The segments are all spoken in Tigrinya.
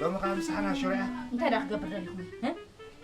ሎሚ ከዓ ምሳሕና ሽሮ እያ። እንታይ ደኣ ክገብር ደሊኹም? እ?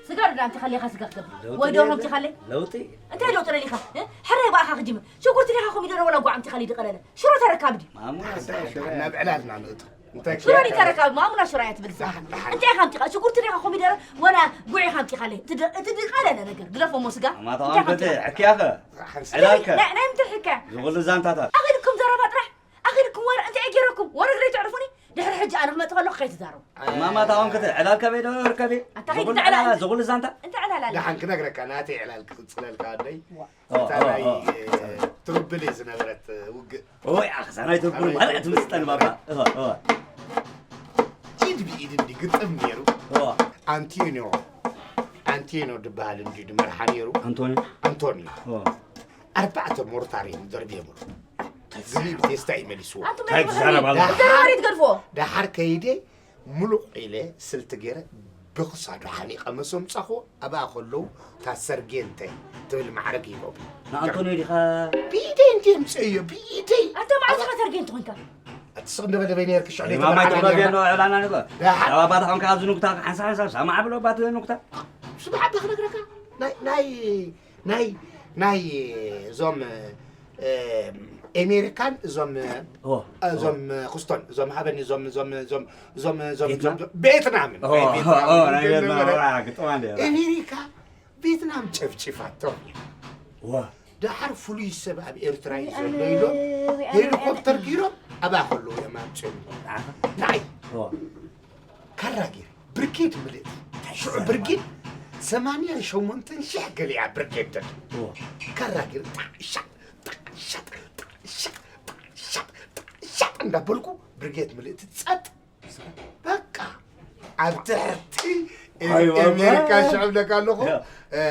ስጋ ዶ ደኣ ኣምፂኻለይ ኢኻ ስጋ ክገብር? ለውጢ ወይ ደርሆ የለ። ኣምፂኻለይ? ለውጢ? እንታይ ለውጢ ደሊኻ? እ? ሕራይ ብኣኻ ክጅምር። ሽጉርቲ ዲኻ ኮሚደረ ወላ ጓዕ ኣምፂኻለይ ድቐለለ? ሽሮ ተረካብ ድዩ? ማሙ፣ ደሓን፣ ደሓን፣ ሽሮ ደሓን፣ እያ። ናብ ዕላልና ንእቱ። እንታይ ሽሮ ኪያ? ዲዩ ተረካብ? ማሙና ሽሮ እያ ትብል ንስኻ። ደሓን፣ ደሓን። እንታይ ኢኻ ኣምፂኻ? ሽጉርቲ ዲኻ ኮሚደረ ወላ ጉዕ ኢኻ ኣምፂኻለይ? እቲ ድ-፣ እቲ ድቐለለ ነገር ግደፎ እሞ ስጋ። ማታ እንታይ ኢኻ ኣንተ ኣምፂኻ? ሕክያኸ? ደሓን፣ ዕላልከ? ናይ፣ ናይ ምንታይ ሕክያ? ዝኹሉ ዛንታታት። ኣኺድኩም ዘረባ ጥራሕ። ኣኺድኩም ወረ እንታይ ገይረኩም? ወረ ግደይ ተዕርፉኒ። ድሕሪ ሕጂ ኣነ ክመጽእ ከለኹ ከይትዛረቡ። ማማ፣ ታውን ክተ ዕላል ከበይ ዶ ርከቢ? ኣታ ዝኹሉ ከይትዕላል። ዕላል፣ ዝኹሉ ዛንታ? እንታይ ዕላል ኣለ? ደሓን ክነግረካ፣ ናተይ ዕላል ክቕጽለልካ ኣደይ። ዋ። ኦ፣ እታ ኦ፣ ናይ፣ ኦ። እ፣ ትሩብል እየ ዝነበረት፣ እ፣ ውግእ። ኦይ፣ ኣኽሳ ናይ ትሩብል ከመይ ማለት ትመስጠን ባባ። ትሩብል? ኦ፣ ኦ። ኢድ ብኢድ እንዲ ግጥም ነይሩ። ኦ። ኣንቶኒዮ፣ ኣንቶኒዮ ድበሃል እንዲ ድመርሓ ነይሩ። ኣንቶኒ? ኣንቶኒዮ። ኦ። ኣርባዕተ ሞርታር እዮም ደርቢዮምሉ። ግቢ ብቴስታ ይመሊስዎ። ኣንቱም እንታይ ትዛረብ ኣለኹም? ደሓር፣ ደሓር ከይደ ሙሉቕ ኢለ ስልቲ ገይረ ብኽሳዱ ሓኒቐ መሶም ጻኹ ኣብኣ ከለዉ እታ ሰርጌንተ ትብል ማዕረግ ሂቦም። ንኣንቶንዮ ዲኻ? ብኢደይ እንዲ የምፅእዮ፣ ብኢደይ። ኣታ መዓዝ ኢኻ ሰርጌንተ ኮንካ? ኣቲ ስቕ እንደበለ በይ ነርክ ሽዕለይ ማማይ ተበርዓና ተባቢያ ነርና። ነው ዕላና ንበ። ደሓር። ኣብ ኣባታ ኾንካ ኣብዚ ንጉታ ሓንሳ ሓንሳ ሳማ ዓብሎ ባት ንጉታ። ስማዕ ኣባ ክነግረካ። ናይ፣ ናይ፣ ናይ፣ ናይ እዞም፣ እ፣ ኤሜሪካን እዞም፣ ኦ፣ እዞም ኦ። ክስቶን፣ እዞም ሃበኒ፣ እዞም፣ እዞም፣ እዞም፣ እዞም፣ እዞም፣ ቬትናም? እዞም፣ ኦ፣ ቤትናምን፣ ኦ፣ ናይ ቬትናም፣ ነበረ። ዋ፣ ግጥም ኣለ። ኤሜሪካ ቬትናም ጨፍጭፋቶም። ዋ። ደሓር ፍሉይ ሰብ ኣብ ኤርትራ እዩ ዘሎ ኢሎም፣ ሄሊኮፕተር ጊሮም ኣብኣ ከለዉ እዮም ኣምፅኦም። ኣኻ። ንዓይ። ኦ። ካራ ገይረ፣ ብርጌድ ምልእቲ። ሽዑ ብርጌድ ሰማንያን ሸሞንተን ሽሕ ገሊኣ ብርጌድ ደል። ኦ። ካራ ገይረ፣ ጣዕ ሻጥ፣ ጣዕ ሻጥ፣ ጣዕ ሻጥ፣ ጣዕ ሻጥ፣ ጣዕ ሻጥ እንዳበልኩ ብርጌድ ምልእቲ ጸጥ። በቃ፣ ኣብ ትሕቲ ኣይ፣ ኣሜሪካ ኣይ። ሽዑ ብለካ ኣለኹ፣ ያ። እ፣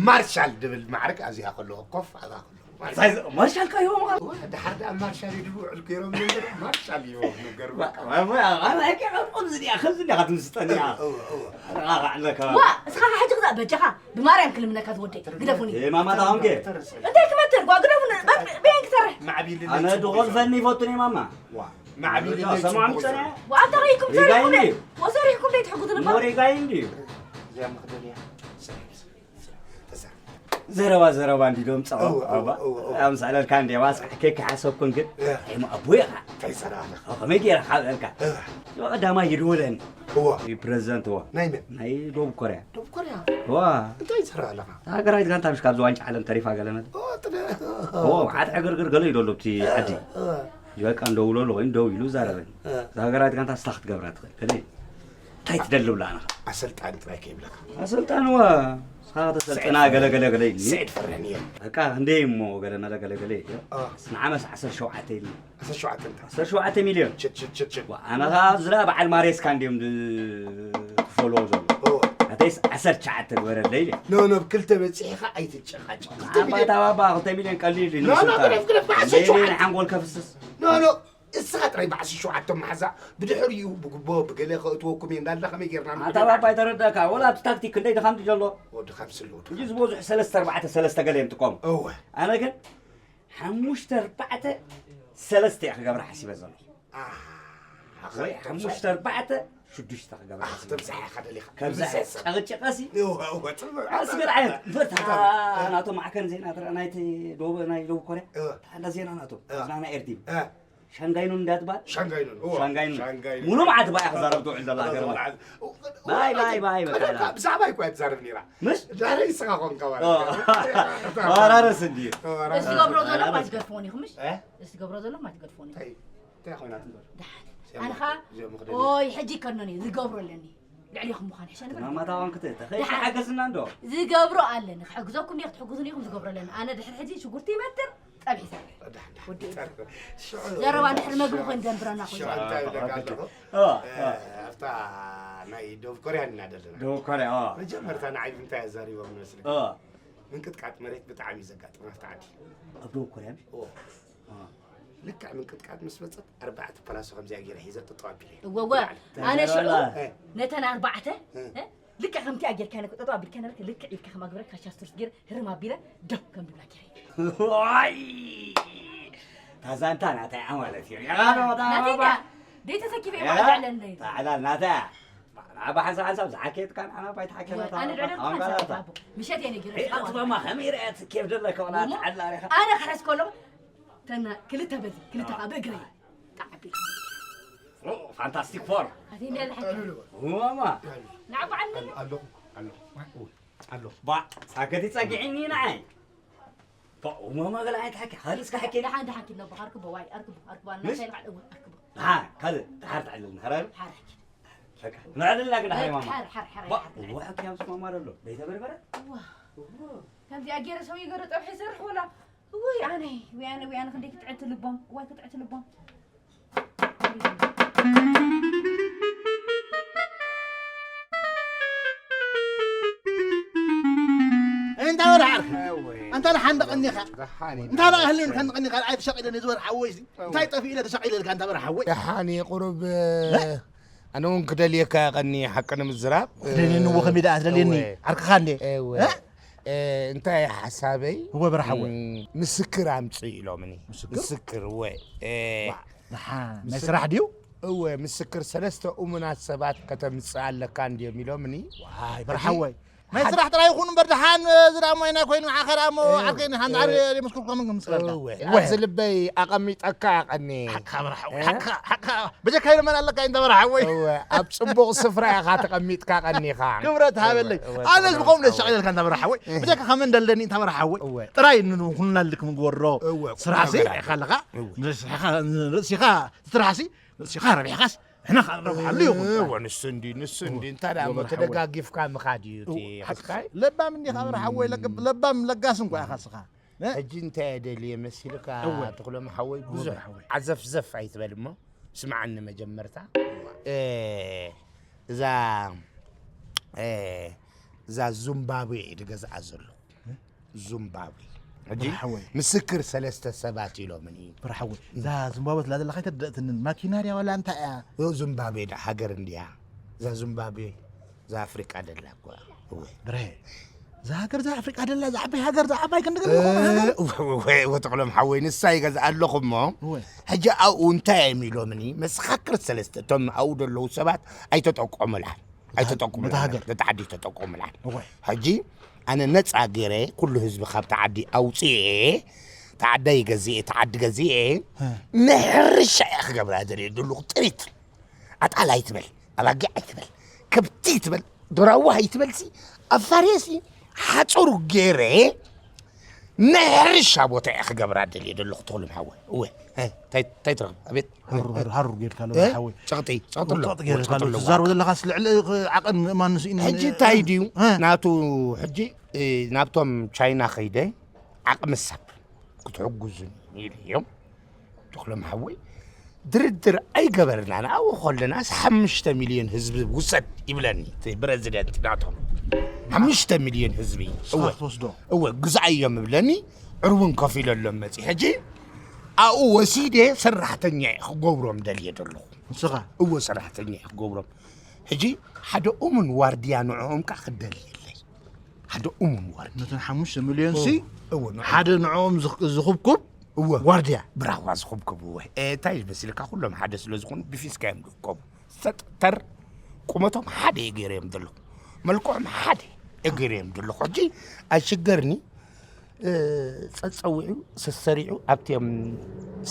ማርሻል ድብል ማዕርግ ኣብዚኣ ከለኹ ኮፍ ኣብኣ ከለኹ። ማርሻል። እንታይ ዝ-፣ ማርሻል ካይቦ ማለት? ወ-፣ ድሓር ደኣ ማርሻል ይድቡ ውዕል ገይሮም ነበር፣ ማርሻል ይቦም ነገር በቃ። በቃ። ወይ፣ ወይ፣ ኣነ ኣይከ-፣ ከምዚ ድያ፣ ከምዚ ድያ ክትምስጠኒ እያ። እወ፣ እወ። ኣረጋጋዕ ኣለካ። ዋ፣ እስኻ ሕጂ ክዛ በጃኻ፣ ብማርያም ክልምነካ ዝወደይ፣ ግደፉኒ። እ፣ ማማ፣ ታሁን ከ? እንታይ ክመትር? ጓ፣ ግደፉኒ። በ-፣ በየን ክሰርሕ? ማዕቢል ኣነ ልጅ ድኾል ይዞ። ፈኒ ይፈቱን እየ፣ ማማ። ዋ፣ ማዕቢል ዋ፣ ልጅ ሰማዕም ይዞ። ጸነ። ዋ፣ ኣታ ከይኩም ሪጋይ ሰሪሕኩም እንዲ። ወሰሪሕኩም ዘይትሕግዙ ነበር? ኖ ሪጋይ እንዲ። እዚኣ መኽደንያ። ሰሪሕ። ተዛ-፣ ዘረባ ዘረባ እንዲዶም ጸባ፣ እወ፣ እወ፣ ኣባ። እወ፣ እወ። ኣምሳለልካ እንዴ ዋስ ከክ ሓሰብኩን ግን፣ እወ። እሞ ኣቦይ ኢኻ። እንታይ ይሰራ ኣለኻ? ኦ፣ ከመይ ገይረ ካብ እልካ? እወ። ቀዳማይ ይድወለኒ። እወ። እዩ ፕረዚደንት እወ። ናይ መን? ናይ ደቡብ ኮርያ። ደቡብ ኮርያ? እወ። እንታይ ይሰራ ኣለኻ? ሃገራዊት ጋንታ ምሽ ካብዚ ዋንጫ ዓለም ተሪፋ ገለ መለ። ኦ፣ ጥደ-፣ ኦ፣ መዓት ዕግርግር ገለ እዩ ደሎ ኣብቲ ዓዲ። እወ። በቃ እንደውሎ ኣለኹ፣ ደው ኢሉ ዛረበኒ። እወ። እዛ ሃገራዊት ጋንታ ስታ ክትገብራ ትኽእል። ከመይ? እንታይ ትደሊ ብላ ኣነኻ? ኣሰልጣኒ ጥራይ ከይብለካ። ኣሰልጣኒ ዋ፣ ንስኻ ከተሰልጥና ስዒድ ገለ ገለ ገለ ኢልኒ። ስዒድ ፈረን እየ። በቃ ክንደይ እሞ ገለ መለ ገለ ገለ ኢልኒ። አ። ንዓመስ ዓሰርተ ሸውዓተ ኢልኒ። ዓሰርተ ሸውዓተ እንታይ? ዓሰርተ ሸውዓተ ሚልዮን። ሽት፣ ሽት፣ ሽት፣ ሽት። ዋ፣ ኣነ ኸኣ ዝላ በዓል ማሬስካ እንድዮም ድ-፣ ክፈልዎ ዘሎ። ኦ። ኣተይስ ዓሰርተ ትሽዓተ ግበረለይ ኢለ። ኖ፣ ኖ፣ ብክልተ በጺሕኻ ኣይትጨቃጨቅ። ክልተ ኣባ ሚልዮን። ታባባ፣ ክልተ ሚልዮን ቀሊል እዩ ኖ፣ ኖ፣ ንምስልጣን። ግደፍ፣ ግደፍ፣ ዓሰርተ ሸውዓተ። እንዴ፣ ሓንጎል ከፍስስ። ኖ፣ ኖ፣ እስኻ ጥራይ ብዓሰርተ ሸውዓተ መሓዛ ብድሕሪኡ ብግቦ ብገለ ከእትወኩም እየ እንዳልና ከመይ ጌርና ኣታ ንኽእል? ባባ ኣይተረዳእካ። ወላ ኣብቲ ታክቲክ ክንደይ ድኻም ድዩ ዘሎ? ወዲ ካብ ስለ ወዲ። ሕጂ ዝበዝሑ ሰለስተ ኣርባዕተ ሰለስተ ገለ እዮም ጥቀሙ። እወ። ኣነ ግን ሓሙሽተ ኣርባዕተ ሰለስተ እየ ክገብራ ሓሲበ ዘለኹ። ኣሃ፣ ወይ ኣኽተብዝሕ። ሓሙሽተ ኣርባዕተ ሽዱሽተ ክገብራ ኣኽ፣ ሓሲበ። ተብዝሕ ኢኻ ደሊኻ። ከብዝሕ ተብዝሕ ሰብ። ጨቕጭቐሲ። እወ፣ እወ፣ ጽቡቕ። ኣስገር ዓይነት። በርታ። በርታ። ናቶም ማዕከን ዜና ትረ-፣ ናይቲ ዶብ-፣ ናይ ደቡብ ኮርያ። እወ። ታንዳ ዜና ናቶም። እወ። ዝና ናይ ኤርቲቪ። እወ። ሻንጋይኑን እንዳትባል? ሻንጋይኑን፣ እወ። ሻንጋይኑን። ሻንጋይኑን። ሙሉ መዓት ባይ ክዛረብ ትውዕል ዘላ ሃገር ሙሉ ማለት። መዓት። ባይ፣ ባይ፣ ባይ፣ በቃ። ብዛዕባ እኮ እያ ትዛረብ ነይራ። ምሽ? ዳሕሪ ንስኻ ኾንካ ማለት ኦ። እዩ። ተዋራረስ እንድዩ። ተዋራረስ። እዚ ገብሮ ዘሎ ተዋራረስ። ማትገድፎን ኢኹም፣ ምሽ? እ? እዚ ገብሮ ዘሎ ማትገድፎን ኢኹም። እንታይ? እንታይ ኮይና ትንበር? ደሓን። እዚኣ ኣነ ኸዓ፣ እዚኣ መኽደኒ። ኦይ፣ ሕጂ ይከድኖን እዩ፣ ዝገብሮ ኣለኒ። ልዕሌኹም ምዃን ይሕሸኒ። ማማ ታዋን ክተ-፣ ተኸይ ደሓን። ሓገዝና እንዶ። ዝገብሮ ኣለኒ። ክሕግዘኩም ድየ ክትሕግዙኒ ኢኹም ዝገብሮ ኣለኒ። ኣነ ድሕሪ ሕጂ ሽጉርቲ ይመትር፣ ጸብሒ ይሰርሕ። ደሓን፣ ደሓን። ወዲ እዩ። ጸር-፣ ሽዑ፣ ዘረባ እንድሕር መግቢ ሽዑ፣ ኮይኑ ደንብረና ኮይኑ። ሽዑ እንታይ ይብለካ ኣለኹ? ኦ፣ እ፣ ኦ። ኣብታ ናይ ደቡብ ኮርያ ኢና ዘለና። ደቡብ ኮርያ፣ ኦ። መጀመርታ ንዓይ ብምንታይ ኣዛሪቦም ይመስለካ? ኦ። ምንቅጥቃጥ መሬት ብጣዕሚ እዩ ዘጋጥም ኣብታ ዓዲ። ኣብ ደቡብ ኮርያ? ኦ። ኦ። ልክዕ ምንቅጥቃጥ ምስ መጸት ኣርባዕተ ፓላሶ ከምዚኣ ገይረ ሒዘ ጠጠው ኣቢለ። እወ፣ እወ። ላዕሊ። ኣነ ሽዑ ተዘረባ። እ። ነተን ኣርባዕተ፣ እ። እ፣ ልክዕ ከምቲኣ ጌርካ ነክ-፣ ጠጠው ኣቢልካ ነበርክ፣ ልክዕ ኢልካ ከማግበረ ካሻ ስትርስ ገይረ ህርም ኣቢለ ደው ከም ድብላ ገይረ። ዋይ! ታዛንታ ናታይ ማለት እዩ። ያ፣ ያ፣ ናተይ ባባ። ደይ ተሰኪፈ እየ ባዕላ ዕለለይ። ታዕላል ናታ። ብሓንሳብ ሓንሳብ ዝሓኬትካ ንዓና ባይ ተሓኬና። ኣነ ድዕደር ኣንጋላታ። ሓንሳብ ባቦ። ምሸት እየ ነጊረ። እትበማ ከመይ ርኣያ ትኬፍ ደለካ ወላ ተዓላ ሪኻ። ኣነ ክሕዝ ከሎ ተና ክልተ በዚ ክልተ ካብ እግረይ። ጣዕቢ። ፋንታስቲክ ፎር። ኣቲ እንዲያ ዝሓኬ። ማማ። ንዓ በዓል መን? ኣለኹ ኣለኹ ኣለኹ። ባ ሳከቲ ጸግዒኒ ንዓይ። ባ ማማ ገለ ኣይትሓኪ፣ ካልእ እስከ ሓኪ። ደሓን ደሓን ኪድ ነቦ፣ ኣርክቦ፣ ዋይ፣ ኣርክቦ፣ ኣርክቦ፣ ኣና ምሽ? ሻይ በዓል፣ እወ፣ ኣርክቦ። ደሓን፣ ካልእ፣ ደሓር ትዕልልና፣ ሓራር? ሓራር ኪድ። በቃ፣ ንዕልልና ግን፣ ሓራር ማማ። ሓር፣ ሓር፣ ሓር፣ ባ፣ ሓር፣ ሓር። እወ፣ ሓኪ፣ ኣብ ስማማ ኣሎ፣ ደይተበርበረ? እዋ። እወ። ከምዚኣ ገይረ ሰውዬ ገይረ ጸብሒ ይሰርሕ ወላ? እውይ፣ ኣነ፣ ወይ ኣነ፣ ወይ ኣነ፣ ክንደይ ክትዕት ልቦም፣ እዋይ፣ ክትዕት ልቦም። እንታይ ወደ ዓርኪ? እወ። ኣንታ ደሓን ደቐኒኻ? ደሓን እዩ። እንታይ ደኣ ህልው ኢልካ ደቐኒኻ? ኣይ ተሻቒለ ንዝወር ሓወይ ሲ። እንታይ ጠፊኡ ኢለ ተሻቒለ ኢልካ ኣንታ በረ ሓወይ? ደሓን እዩ ቁሩብ፣ እ? ኣነ እውን ክደልየካ ቀኒ ሓቂ ንምዝራብ። ክደልየኒ እዎ ከመይ ደኣ ትደልየኒ? እወ። ዓርክኻ እንዴ? እወ። እ? እ፣ እንታይ ሓሳበይ? እወ በረ ሓወይ። እም፣ ምስክር ኣምጽእ ኢሎምኒ። ምስክር? ምስክር፣ እወ። እ፣ ዋ፣ ደሓን ናይ ምስክ-፣ ስራሕ ድዩ? እወ፣ ምስክር ሰለስተ እሙናት ሰባት ከተምጽእ ኣለካ እንድዮም ኢሎምኒ። ዋይ፣ በረ ሕጂ ሓወይ። ናይ ሓድ-፣ ስራሕ ጥራይ ይኹን እምበር ደሓን፣ እዚ ደኣ ሞይና ኮይኑ ዓኸር ኣሞ እ፣ ዓርከይ ንሓን እ፣ ዓር የመስክርኩም ምን ምስክረልካ። እወ፣ እወ። ኣብዚ ልበይ ኣቐሚጠካ ቀኒ። ሓቅኻ በረ ሓወይ፣ እ? ሓቅኻ፣ ሓቅኻ። በጀካ ኢለ መን ኣለካ እንተ በረ ሓወይ። እወ፣ ኣብ ጽቡቕ ስፍራ ኢኻ ተቐሚጥካ ቀኒኻ። ክብረት ሃበለይ። እወ፣ እወ፣ ኣነስ ተቐመጥ ብኸምኡ ሓወይ። ደሻቕ ኢለልካ እንተ በረ ሓወይ። እ። በጀካ ከመን ደለኒ እንተ በረ ሓወይ። እወ። ጥራይ ንኹልና ልክ ምግበሮ እወ፣ ስራሕ ቁም ነገር ሲ ኣለካ። ኢኻ ኣለኻ። እወ። ንስኻ፣ ንርእሲኻ ትስራሕሲ ንስኻ ረቢሕካስ፣ ንሕና ኸኣ ንረብሓሉ ይኹን። እወ፣ ንሱ እንዲ፣ ንሱ እንዲ። እወ፣ እንታይ ደኣ እሞ እወ፣ ሓወይ። ተደጋጊፍካ ምኻድ እዩ እቲ እወ፣ ሓቂ። ሓስካይ። ለባም እንዲኻ፣ እወ፣ ሓወይ፣ ለግ-፣ እም። ለባም ለጋስ እንኳ ኢኻ ስኻ። እ? ሕጂ እንታይ እየ ደልየ መሲልካ፣ እወ። ተኽሎም ሓወይ፣ እወ፣ ብዙሕ ሓወይ። ዓዘፍዘፍ ኣይትበል እሞ፣ ስምዓኒ መጀመርታ። እወ። እ፣ እዛ፣ እ፣ እዛ ዙምባብዌ እየ ዝገዝኣ ዘለኹ። እ? ዙምባብዌ። ሕጂ ብርሓወይ። ምስክር ሰለስተ ሰባት ኢሎምኒ። ብርሓወይ። እዛ ዙምባብዌ ትላ ዘለኻ ኣይተደእትንን። ማኪና ድያ ዋላ እንታይ እያ? ዮ ዙምባብዌ ዳ ሃገር እንድያ። እዛ ዙምባብዌ፣ እዛ ኣፍሪቃ ደላ እኮ። እወ። ብረ። እዛ ሃገር እዛ ኣፍሪቃ ደላ፣ እዛ ዓባይ ሃገር፣ እዛ ዓባይ ክንዲ ገለ ዝኾነ ሃገር። እወ፣ እወ፣ እወ፣ እወ፣ ተኽሎም ሓወይ፣ ንሳ ይገዝኣ ኣለኹ እሞ። እወ። ሕጂ ኣብኡ እንታይ እዮም ኢሎምኒ? መሰኻክር ሰለስተ፣ እቶም ኣብኡ ዘለዉ ሰባት ኣይተጠቆሙላን። ኣይተጠቁሙላን። ነታ ሃገር። ነታ ዓዲ ኣይተጠቆሙላን። እወ። ሕጂ ኣነ ነጻ ገይረ ኩሉ ህዝቢ ካብታ ዓዲ ኣውጽኤ፣ እታ ዓዲ ገዚኤ፣ እታ ዓዲ ገዚኤ፣ ሀ። ንሕርሻ እየ ክገብራ ደልየ ዘለኹ ጥሪት። ኣጣል ኣይትበል፣ ኣባጊዕ ኣይትበል፣ ከብቲ ኣይትበል፣ ዶራዋ ኣይትበልሲ፣ ኣፋርየሲ ሓጹር ገይረ ናይ ሕርሻ ቦታ እየ ክገብራ ደልየ ዘለኹ ተኽሎም ሓወይ። እወ፣ እ፣ እንታይ፣ እንታይ ትረኽብ? ኣቤት። ሃሩር፣ ሃሩር፣ ሃሩር ጌርካ ኣሎ እ? ሓወይ። ጸቕጢ፣ ጸቕጢ ኣሎ። ጸቕጢ ጌርካ ጸቕጢ ኣሎ። ኣሎ። ትዛረቦ ዘለኻስ ልዕሊ ዓቐን ምእማን ንስኢን። ሕጂ እንታይ ድዩ? እ። ናቱ ሕጂ፣ እ፣ ናብቶም ቻይና ኸይደ ዓቕሚ ሰብ ክትሕግዙኒ ኢለ እዮም። ተኽሎም ሓወይ፣ ድርድር ኣይገበርናን። ኣብኡ ከለናስ ሓሙሽተ ሚልዮን ህዝቢ ውሰድ ይብለኒ እቲ ፕረዚደንት ናቶም። ሓሙሽተ ሚልዮን ህዝቢ። ንስኻ እወ። ክትወስዶ? እወ፣ ግዝኣዮም ይብለኒ። ዕርቡን ከፊለሎም መጺ። ሕጂ ኣብኡ ወሲደ ሰራሕተኛ እየ ክገብሮም ደልየ ዘለኹ። ንስኻ? እወ፣ ሰራሕተኛ እየ ክገብሮም። ሕጂ ሓደ እሙን ዋርድያ ንዕኦም ከኣ ክደልየለይ። ሓደ እሙን ዋርድያ። ነተን ሓሙሽተ ሚልዮን ሲ እወ፣ ንዕኦም። ሓደ ንዕኦም ዝኽ-፣ ዝኽብኩብ እወ። ዋርድያ። ብራዋ ዝኽብኩብ እወ። እ፣ እንታይ መሲልካ፣ ኩሎም ሓደ ስለ ዝኾኑ ብፊስካ እዮም ዝርከቡ። ሰጥ ተር ቁመቶም ሓደ እየ ገይረ እዮም ዘለኹ። መልክዖም ሓደ እየ ገይረ እዮም ዘለኹ። ሕጂ ኣይሽገርኒ፣ እ፣ ጸጸዊዑ፣ ሰሰሪዑ ኣብቲ እዮም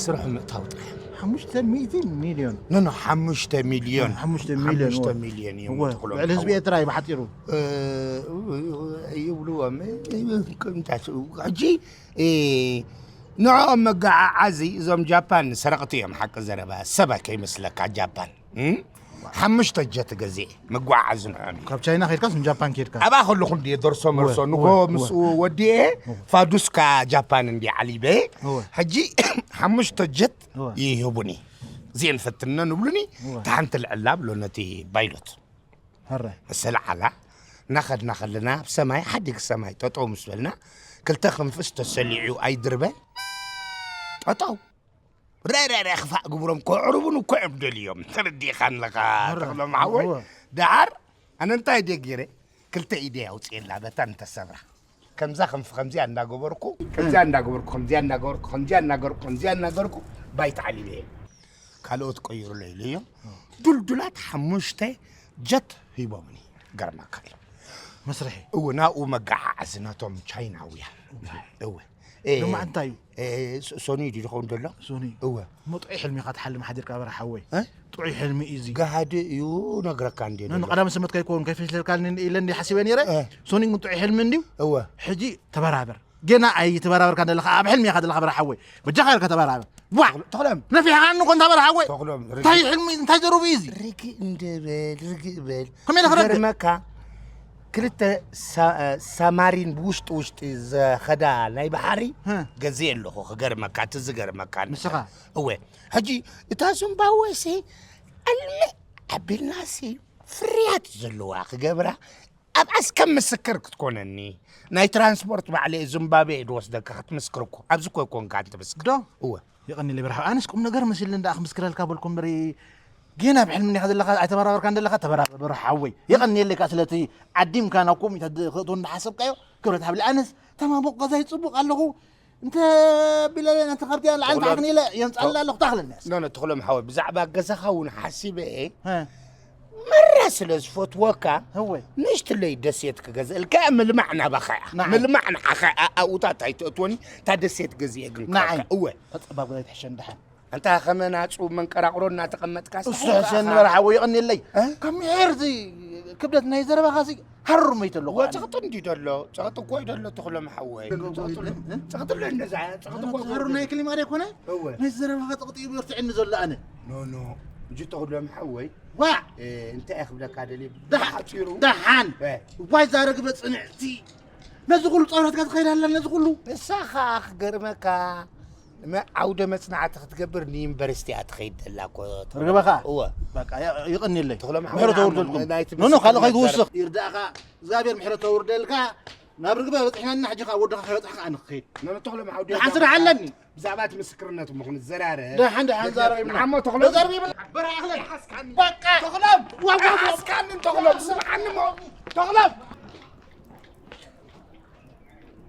ስርሑ ምእታው ጥራሕ። ሓሙሽተ ሚእቲ ሚልዮን። ኖ፣ ኖ፣ ሓሙሽተ ሚልዮን። ሓሙሽተ ሚልዮን፣ ሓሙሽተ እወ። ሚልዮን እዮም እወ፣ ትኽሎም ልዕሊ ህዝቢ ሓወይ። ኤርትራ ይብሓጢሩ። እ፣ ይብልዎም። እ፣ ከምታስ-፣ ሕጂ፣ እ፣ ንዕኦም መገዓዓዚ እዞም ጃፓን ሰረቕቲ እዮም፣ ሓቂ ዘረባ። ሰባ ከይመስለካ ጃፓን። እም? ሓሙሽተ ጀት ገዚኤ መጓዓዓዚ ንዕኦም እዩ። ካብ ቻይና ከይድካስ ንጃፓን ከይድካ? ኣብኣ ከለኹ እንድየ ደርሶ እወ፣ መርሶ ንጎ እወ፣ ምስኡ እወ። ወዲኤ እወ። ፋዱስካ ጃፓን እንድየ ዓሊበ። እወ። ሕጂ ሓሙሽተ ጀት እወ። ይህቡኒ። እዚኤን ፈትነን ይብሉኒ። እወ። እታ ሓንቲ ልዕላ ብሎ ነቲ ባይሎት። ሕረ። መሰለ ዓላ እናኸድና ከለና ኣብ ሰማይ ሓዲግ ሰማይ ጠጠው ምስ በልና ክልተ ክንፍስ ተሰሊዑ ኣይድርበ ጠጠው። ረ፣ ረ፣ ረ፣ ክፋእ ግብሮም ከዕርቡን እኮ እዮም ደልዮም። ተረዲእካ ኣለኻ፣ ረ፣ ተኽሎም ሓወይ። እወ። ደሓር፣ ኣነ እንታይ ድየ ገይረ? ክልተ ኢደይ ኣውፅኤላ፣ በታ እንተሰብራ። ከምዛ ክንፊ ከምዚኣ እንዳገበርኩ፣ ከምዚኣ እንዳገበርኩ፣ ከምዚኣ እንዳገበርኩ፣ ከምዚኣ እናገርኩ፣ ከምዚኣ እናገርኩ፣ ባይታ ዓሊበ እየ። ካልኦት ቀይሩለይ ኢለዮም። ዱልዱላት ሓሙሽተ ጀት ሂቦምኒ። ገርመካ እዩ። መስርሒ። እወ፣ ናብኡ መጋዓዓዚ ነቶም ቻይናውያን። እወ። እ፣ ሎማዕ እንታይ እዩ? እ፣ ሶ-፣ ሶኒ ድዩ ዝኸውን ዘሎ? ሶኒ። እወ። እሞ ጥዑይ ሕልሚ ኢኻ ትሓልም ሓዲርካ በራ ሓወይ። እ? ጥዑይ ሕልሚ እዩ እዚ። ገሃድ እዩ ነግረካ እንዴ ኖ፣ ኖ፣ ዘሎ። ቀዳም ሰንበት ከይከውን ከይፈሽለልካኒ ኢለ እንዲ ሓሲበ ነይረ። እ። ሶኒ ግን ጥዑይ ሕልሚ እንድዩ። እወ። ሕጂ ተበራበር። ገና ኣይተበራበርካ ዘለኻ፣ ኣብ ሕልሚ ኢኻ ዘለኻ በራ ሓወይ። በጃኻ ኢልካ ተበራበር። ዋ! ተኽሎም። ነፊሕኻኒ እኮ እንታ በራ ሓወይ። ተኽሎም፣ እንታይ ርግእ። ሕልሚ፣ እንታይ ዘረቡ እዩ እዚ? ርግእ እንደ በል፣ ርግእ በል። ከመይ ኢለ ክረግእ? ገርመካ፣ ክልተ ሳ-፣ ሳማሪን ብውሽጢ ውሽጢ ዘኸዳ ናይ ባሕሪ ህ። ገዜ ኣለኹ፣ ክገርመካ፣ እቲ ዝገርመካ ንስኻ? እወ። ሕጂ፣ እታ ዙምባወሲ፣ ኣልምዕ ኣቢልናሲ፣ ፍርያት ዘለዋ ክገብራ፣ ኣብኣስ ከም ምስክር ክትኮነኒ፣ ናይ ትራንስፖርት ባዕለ ዚምባብዌ እየ ዝወስደካ ክትምስክር እኮ። ኣብዚ እኮ ኣይኮንካን ትምስክር። ዶ? እወ። የቐኒለይ በርሃ። ኣነስ ቁም ነገር መሲልኒ ደኣ ክምስክረልካ በልኩ እምበሪ፣ ጌና ብሕልሚ እንዲኻ ዘለኻ፣ ኣይተበራበርካን ዘለኻ፣ ተበራበር በርሃ ሓወይ። የቐኒለይ ከኣ ስለቲ ዓዲምካ ናብ ኮሚተ ድ-፣ ክእትዎ እንዳሓሰብካዮ፣ ክብረት ሃብሊ። ኣነስ ተማሙቕ ገዛይ ጽቡቕ ኣለኹ፣ እንተ ቢለለ ነቲ ካብቲ ንላዕሊ ተኽሎም። ተሓኽኒ ኢለ የምጻልና ኣለኹ፣ ታኽለኒ። ኖ፣ ኖ፣ ተኽሎም ሓወይ፣ ብዛዕባ ገዛኻ እውን ሓሲበ እየ። ሀ። መራ ስለ ዝፈትወካ፣ እወ። ንእሽትለይ ደሴት ክገዝእልካ እየ፣ ምልማዕ ናባኻ እያ። ንዓይ። ምልማዕ ንዓኻ እያ፣ ኣብኡታት ኣይትእትወኒ፣ እታ ደሴት ገዚኤ ግን ንዓይ። ክህበካ። እወ። ተጸባብ ገዛ ይትሕሸኒ ደሓን። ኣንታ ከመ ናጹ መንቀራቕሮ እናተቐመጥካ እሱ ሕሸኒ በርሓ ሓወይ፣ የቐንየለይ። እ? ካብ ምሒር እዚ ክብደት ናይ ዘረባኻ እዚ ሃሩር መይተ ኣለኹ ኣነ። ጸቕጢ እንዲ ደሎ፣ ጸቕጢ እኮ እዩ ደሎ ተኽሎም ሓወይ። እ? ጸቕጢ ኣሎ እንደዛ፣ ጸቕጢ እኮ ሃሩር ናይ ክሊማ ዶ ኣይኮነ? እወ። ናይ ዘረባኻ ጸቕጢ እዩ በርትዕኒ ዘሎ ኣነ። ኖ፣ ኖ። እጂ ተኽሎም ሓወይ። ዋ! እ፣ እንታይ እየ ክብለካ ደልየ? ደሓ-፣ ብሓጺሩ። ደሓን። እ። ዋይ ዛረግበ ጽንዕቲ። ነዚ ኩሉ ጸውረትካ ትኸይድ ኣላ፣ ነዚ ኩሉ። ንሳ ኸኣ ክገርመካ፣ መ-፣ ዓውደ መጽናዕቲ ክትገብር ንዩኒቨርሲቲ እያ ትኸይድ ዘላ እኮ። ርግበኻ? እወ። በቃ፣ ያ-፣ ይቕንየለይ። ተኽሎም ምሕረት ሓወይ፣ ተውርደልኩም። ናይ ትምህርቲ ኖ፣ ኖ፣ ካልእ ከይትውስኽ። ይርዳእኻ፣ እግዚኣብሔር ምሕረት ተውርደልካ። ናብ ርግበ በጺሕናና፣ ሕጂ ኸኣ ወድኻ ከይበጽሕካ ኣነ ክኸይድ። ኖ፣ ኖ፣ ተኽሎም ሓወይ፣ ደሓን ስራሕ ኣለኒ። ብዛዕባ እቲ ምስክርነት እሞ ክንዘራረብ። ደሓን፣ ደሓን፣ ዛረብ ይብላ። ንዓሞ ተኽሎም። ዛረብ ይብላ። በራ ኣኽለን። ሓስካኒ። በቃ። ተኽሎም። ዋ፣ ዋ፣ ዋ። ሓስካኒ ተኽሎም፣ ስምዓኒ እሞ። ተኽሎም።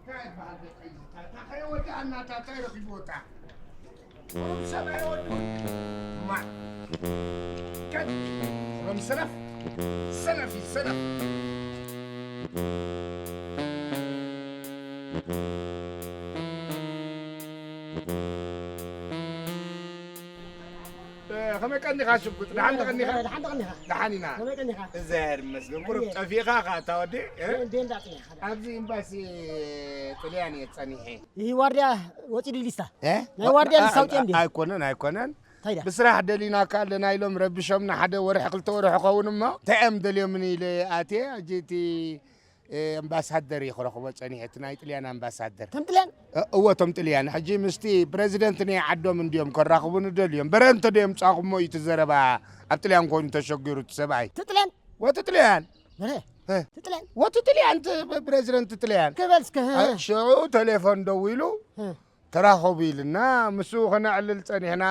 እንታይ ይበሃል ደቂ እዚ? ታታ ከይወድኣና፣ ታታ ይረኺብዎ፣ ታ። ሰብኣይ ወዲ። ማ። ከድ። ሮም ሰነፍ። ሰነፍ እዩ፣ ሰነፍ። እ፣ ከመይ ቀኒኻ ሽጉጥ? ደሓን ተቐኒኻ? ደሓን ተቐኒኻ? ደሓን ኢና። ከመይ ቀኒኻ? እግዚኣብሔር ይመስገን። ቁሩብ ኣይ። ጠፊእኻ ኸኣ እታ ወዲ፣ እ? እንዴ እንዳጥኒኻ? ኣብዚ ኤምባሲ ጥልያን እየ ጸኒሐ። ይህ ዋርድያ ወጺኡ ድዩ ሊስታ? እ? ናይ ዋርድያ ሊስታ ኣውጽእ እንዴ? ኣይኮነን፣ ኣይኮነን። እንታይ ደኣ? ብስራሕ ደሊናካ ኣለና ኢሎም ረቢሾምና፣ ሓደ ወርሒ ክልተ ወርሒ ክኸውን እሞ፣ እንታይ እዮም ደልዮምኒ ኢለ ኣትየ፣ ሕጂ እቲ፣ እ፣ ኣምባሳደር እየ ክረኽቦ ጸኒሐ፣ እቲ ናይ ጥልያን ኣምባሳደር። ከም ጥልያን? እ-፣ እወ፣ እቶም ጥልያን። ሕጂ ምስቲ ፕረዚደንት ናይ ዓዶም እንድዮም ከራኽቡኒ ደልዮም። በረ እንተ ደዮም ጻኹሞ እዩ እቲ ዘረባ፣ ኣብ ጥልያን ኮይኑ ተሸጊሩ እቲ ሰብኣይ። እቲ ጥልያን? ወ-፣ እቲ ጥልያን። በረ? እ። እቲ ጥልያን? ወ-፣ እቲ ጥልያን፣ እቲ ፕ-፣ ፕረዚደንት ጥልያን። ክበል እስከ፣ እ። እ፣ ሽዑ ቴሌፎን ደዊሉ፣ እ። ተራኸቡ ኢልና፣ ምስኡ ከነዕልል ጸኒሕና።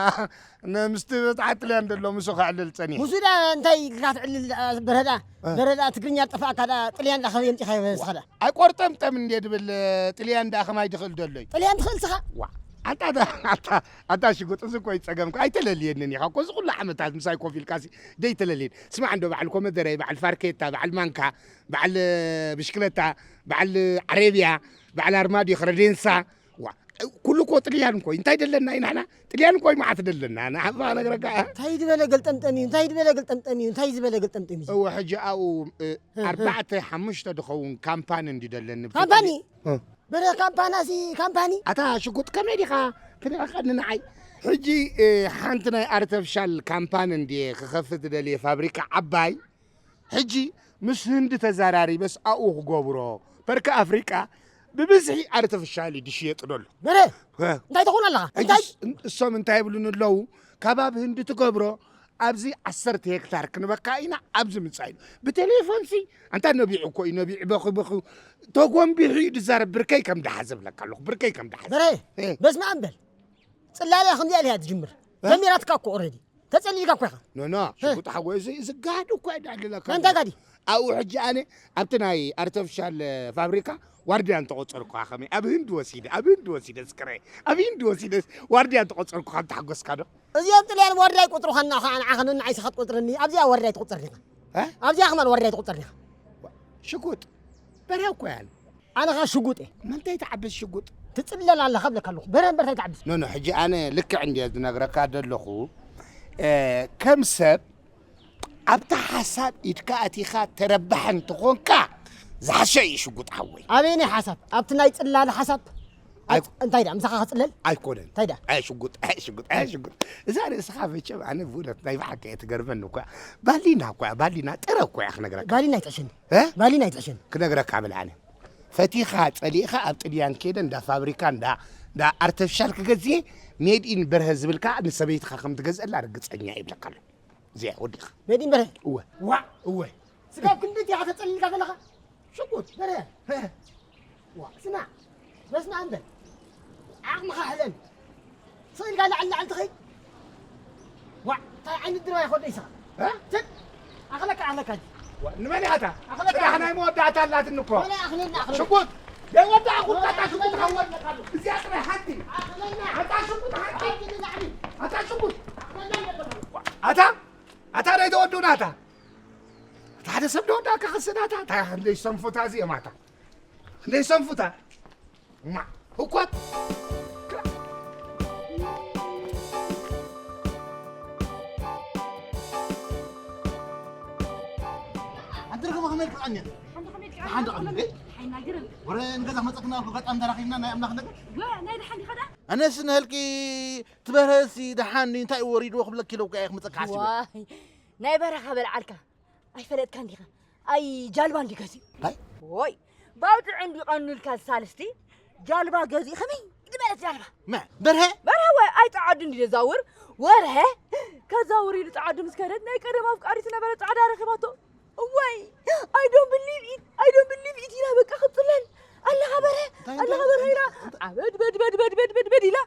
ን-፣ ምስቲ በጻዓ ጥልያን ደሎ ምስኡ ከዕልል ጸኒሐ። ምስኡ ደኣ እንታይ ኢልካ ትዕልል ደኣ በረዳ? እ። በረዳ ትግርኛ ጠፋእካ ደኣ ጥልያን ደኣ ከመይ ኣምጺኻ ይበስኻ ደኣ? ኣይቆርጠምጠም እንዴ ድብል ጥልያን ደኣ ከማይ ድኽእል ደሎ እዩ? ጥልያን ትኽእል ስኻ? ዋ፣ ኣንታ ደ-፣ ኣንታ፣ ኣንታ ሽጉጥ፣ እዚ እኮ እዩ ጸገምካ። ኣይተለልየንን ኢኻ እኮ። እዚ ኩሉ ዓመታት ምሳይ ኮፍ ኢልካሲ ደይተለልየን። ስማዕ እንዶ በዓል ኮመደረ፣ በዓል ፋርኬታ፣ በዓል ማንካ፣ በዓል ብሽክለታ፣ በዓል ዓረብያ፣ በዓል ኣርማድዮ፣ ክረዴንሳ፣ ዋ፣ ኩሉ እኮ ጥልያን እኮ እዩ። እንታይ ደለና እዩ ንሕና? ጥልያን እኮ እዩ መዓት ደለና። ንዓኻ ነግረካ። እንታይ ዝበለ ገልጠምጠም እዩ? እንታይ ዝበለ ገልጠምጠም እዩ? እንታይ ዝበለ ገልጠምጠም እዩ? እወ፣ ሕጂ ኣብኡ፣ እ፣ እ፣ እ። ኣርባዕተ ሓሙሽተ ድኸውን ካምፓኒ እንዲ ደለኒ። ካምፓኒ? እ። በረ ካምፓናሲ ካምፓኒ? ኣታ ሽጉጥ ከመይ ዲኻ? ትንዕቐኒ ንዓይ። ሕጂ፣ እ፣ ሓንቲ ናይ ኣርተፍሻል ካምፓኒ እንድየ ክኸፍት ደልየ ፋብሪካ ዓባይ። ሕጂ ምስ ህንዲ ተዘራሪበስ ኣብኡ ክገብሮ። በርካ ኣፍሪቃ ብብዝሒ ኣርተፍሻል እዩ ዝሽየጥ ዘሎ። በረ፣ እ። እንታይ ትኾን ኣለኻ? ሕጂ እንታይ? እስ-፣ እሶም እንታይ ይብሉኒ ኣለዉ? ካብ ኣብ ህንዲ ትገብሮ ኣብዚ ዓሰርተ ሄክታር ክንበካ ኢና ኣብዚ ምጻእ ኢሉ። ብቴሌፎንሲ ኣንታ ነቢዑ እኮ እዩ፣ ነቢዑ በኺ በኺ ተጎንቢሑ እዩ ዝዛረብ። ብርከይ ከም ደሓ ዝብለካ ኣለኹ፣ ብርከይ ከም ደሓ። በረ፣ እ። በስመ ኣብ በል። ጽላለ ከምዚኣ ኢላ እያ ትጅምር። እ? ጀሚራትካ እኮ ኦልሬዲ። ተጸሊልካ እኮ ኢኻ። ኖ፣ ኖ፣ እ። ሽጉጥ ሓጎይ፣ እዚ፣ እዚ ጋዲ እኮ እየ ዳዕልለካ። እንታይ ጋዲ? ኣብኡ ሕጂ ኣነ ኣብቲ ናይ ኣርቲፊሻል ፋብሪካ ዋርድያ እንተቆጸርኩኻ ከመይ? ኣብ ህንዲ ወሲደ፣ ኣብ ህንዲ ወሲደ ስክረ፣ ኣብ ህንዲ ወሲደ ዋርድያ እንተቆጸርኩኻ ምተሓጎስካ ዶ? እዚኦም ጥልያን ዋርድያ ይቆጽሩኻ እና ኸዓ ንዓኻ ነንዓይ ስኻ ትቆጽረኒ። ኣብዚኣ ዋርድያ ትቁጸር ዲኻ? እ? ኣብዚኣ ከማን ዋርድያ ትቁጸር ዲኻ? ሽጉጥ በርሀ እኮ እያ። ኣነ ኸዓ ሽጉጥ እየ። መን እንታይ ትዓብስ ሽጉጥ? ትጽለል ኣለኻ እብለካ ኣለኹ። በርሀ እምበር እንታይ ትዓብስ? ኖ፣ ኖ፣ ሕጂ ኣነ ልክዕ እንድየ ዝነግረካ ዘለኹ። እ፣ ከም ሰብ ኣብታ ሓሳብ ኢድካ ኣቲኻ ተረባሕ እንተኾንካ ዝሓሸ እዩ ሽጉጥ ሓወይ። ኣበየናይ ሓሳብ? ኣብቲ ናይ ጽላለ ሓሳብ? ኣይ- ኣት-፣ እንታይ ደኣ? ምሳኻ ክጽለል? ኣይኮነን። እንታይ ደኣ? ኣይ ሽጉጥ፣ ኣይ ሽጉጥ፣ ኣይ ሽጉጥ። እዛ ርእስኻ መቸም ኣነ ብእውነት ናይ ብሓቂ እየ ትገርመኒ እኮ። ባሊና እኮ እያ፣ ባሊና ጥረ እኮ እያ ክነግረካ። ባሊና ኣይትሕሸኒ። እ? ባሊና ኣይትሕሸኒ። ክነግረካ ብል ኣነ። ፈቲኻ ጸሊእኻ ኣብ ጥልያን ከይደ እንዳ ፋብሪካ እንዳ፣ እንዳ ኣርቲፊሻል ክገዝኤ ሜድ ኢን በርሀ ዝብል ከኣ ንሰበይትኻ ከም ትገዝአላ ርግጸኛ እየ ይብለካ ኣለኹ። እዚኣ ወዲኻ። መዲን በርሀ። እወ። ዋ፣ እወ። ስጋብ ክንዲ ዲኻ ተጸሊልካ ዘለኻ? ሽጉጥ። በርሀ። ዋ፣ ስማዕ። በስመ ኣብ በል። ዓቕምኻ ሕለም። ስቕ ኢልካ ላዕሊ ላዕሊ ትኸይድ። ዋ፣ እንታይ ዓይነት ድራይ ኾደ ይስኻ? እ? ትክ። ኣኽለካ፣ ኣኽለካ። ዋ፣ ንመን እያ እታ? ኣኽለካ። ጽባሕ ናይ መወዳእታ ኣላትኒ እኮ። ወላ ኣኽለና፣ ኣኽለና። ሽጉጥ። ዘይወዳእ ኩርካታ ሽጉጥ ሃወል። እዚኣ ጥራይ ሓንቲ። ኣኽለና። ኣታ ሽጉጥ ሓንቲ። ኣታ ሽጉጥ። ኣታ፣ ኣታ ናይ ተወዱና ኣታ። ኣታ ሓደ ሰብ ዶ ወዳእካ ክስዳታ? ኣታ ክንደይ ሰንፉታ እዚኦም ኣታ። ክንደይ ሰንፉታ። ማ፣ ህኳት። ኣንተ ርግብ ከመይ ትቀኒ? ሓንቲ ከመይ ትቀኒ? ሓንቲ ቀኒ። ሓይናግርም። ወረ ንገዛ መጸክና ኣጋጣሚ ተራኺብና ናይ ኣምላኽ ነገር። ወ፣ ናይ ደሓን ዲኻ ደኣ? ኣነስ ንህልቂ ትበርሀሲ ደሓን እንታይ ወሪድዎ ክብለኪ ኢለ እኮ እየ ክመጸካ ሓሲበ። ዋይ፣ ናይ በረኻ በልዓልካ። ኣይፈለጥካን ዲኻ? ኣይ ጃልባ እንዲ ገዚኡ። ኣይ። ዎይ፣ ባውቲ ዕንዲ ቀኑልካ ሳልስቲ ጃልባ ገዚኡ። ከመይ ዝበለት ጃልባ? መ፣ በርሀ? በርሀ ወይ ኣይጠዓዱ እንዲ ዘዛውር ወርሀ ከዛውር ኢሉ ጸዓዱ ምስ ከደት ናይ ቀደም ኣፍቃሪት ነበረ ጻዕዳ ረኺባቶ። እዋይ፣ I don't believe it, I don't believe it ኢላ በቃ ክትጽለል። ኣለኻ በርሀ፣ እንታይ ኣለኻ እንታይ በርሀ ኢላ እንታይ ኣበድ በድ በድ በድ በድ በድ በድ ኢላ።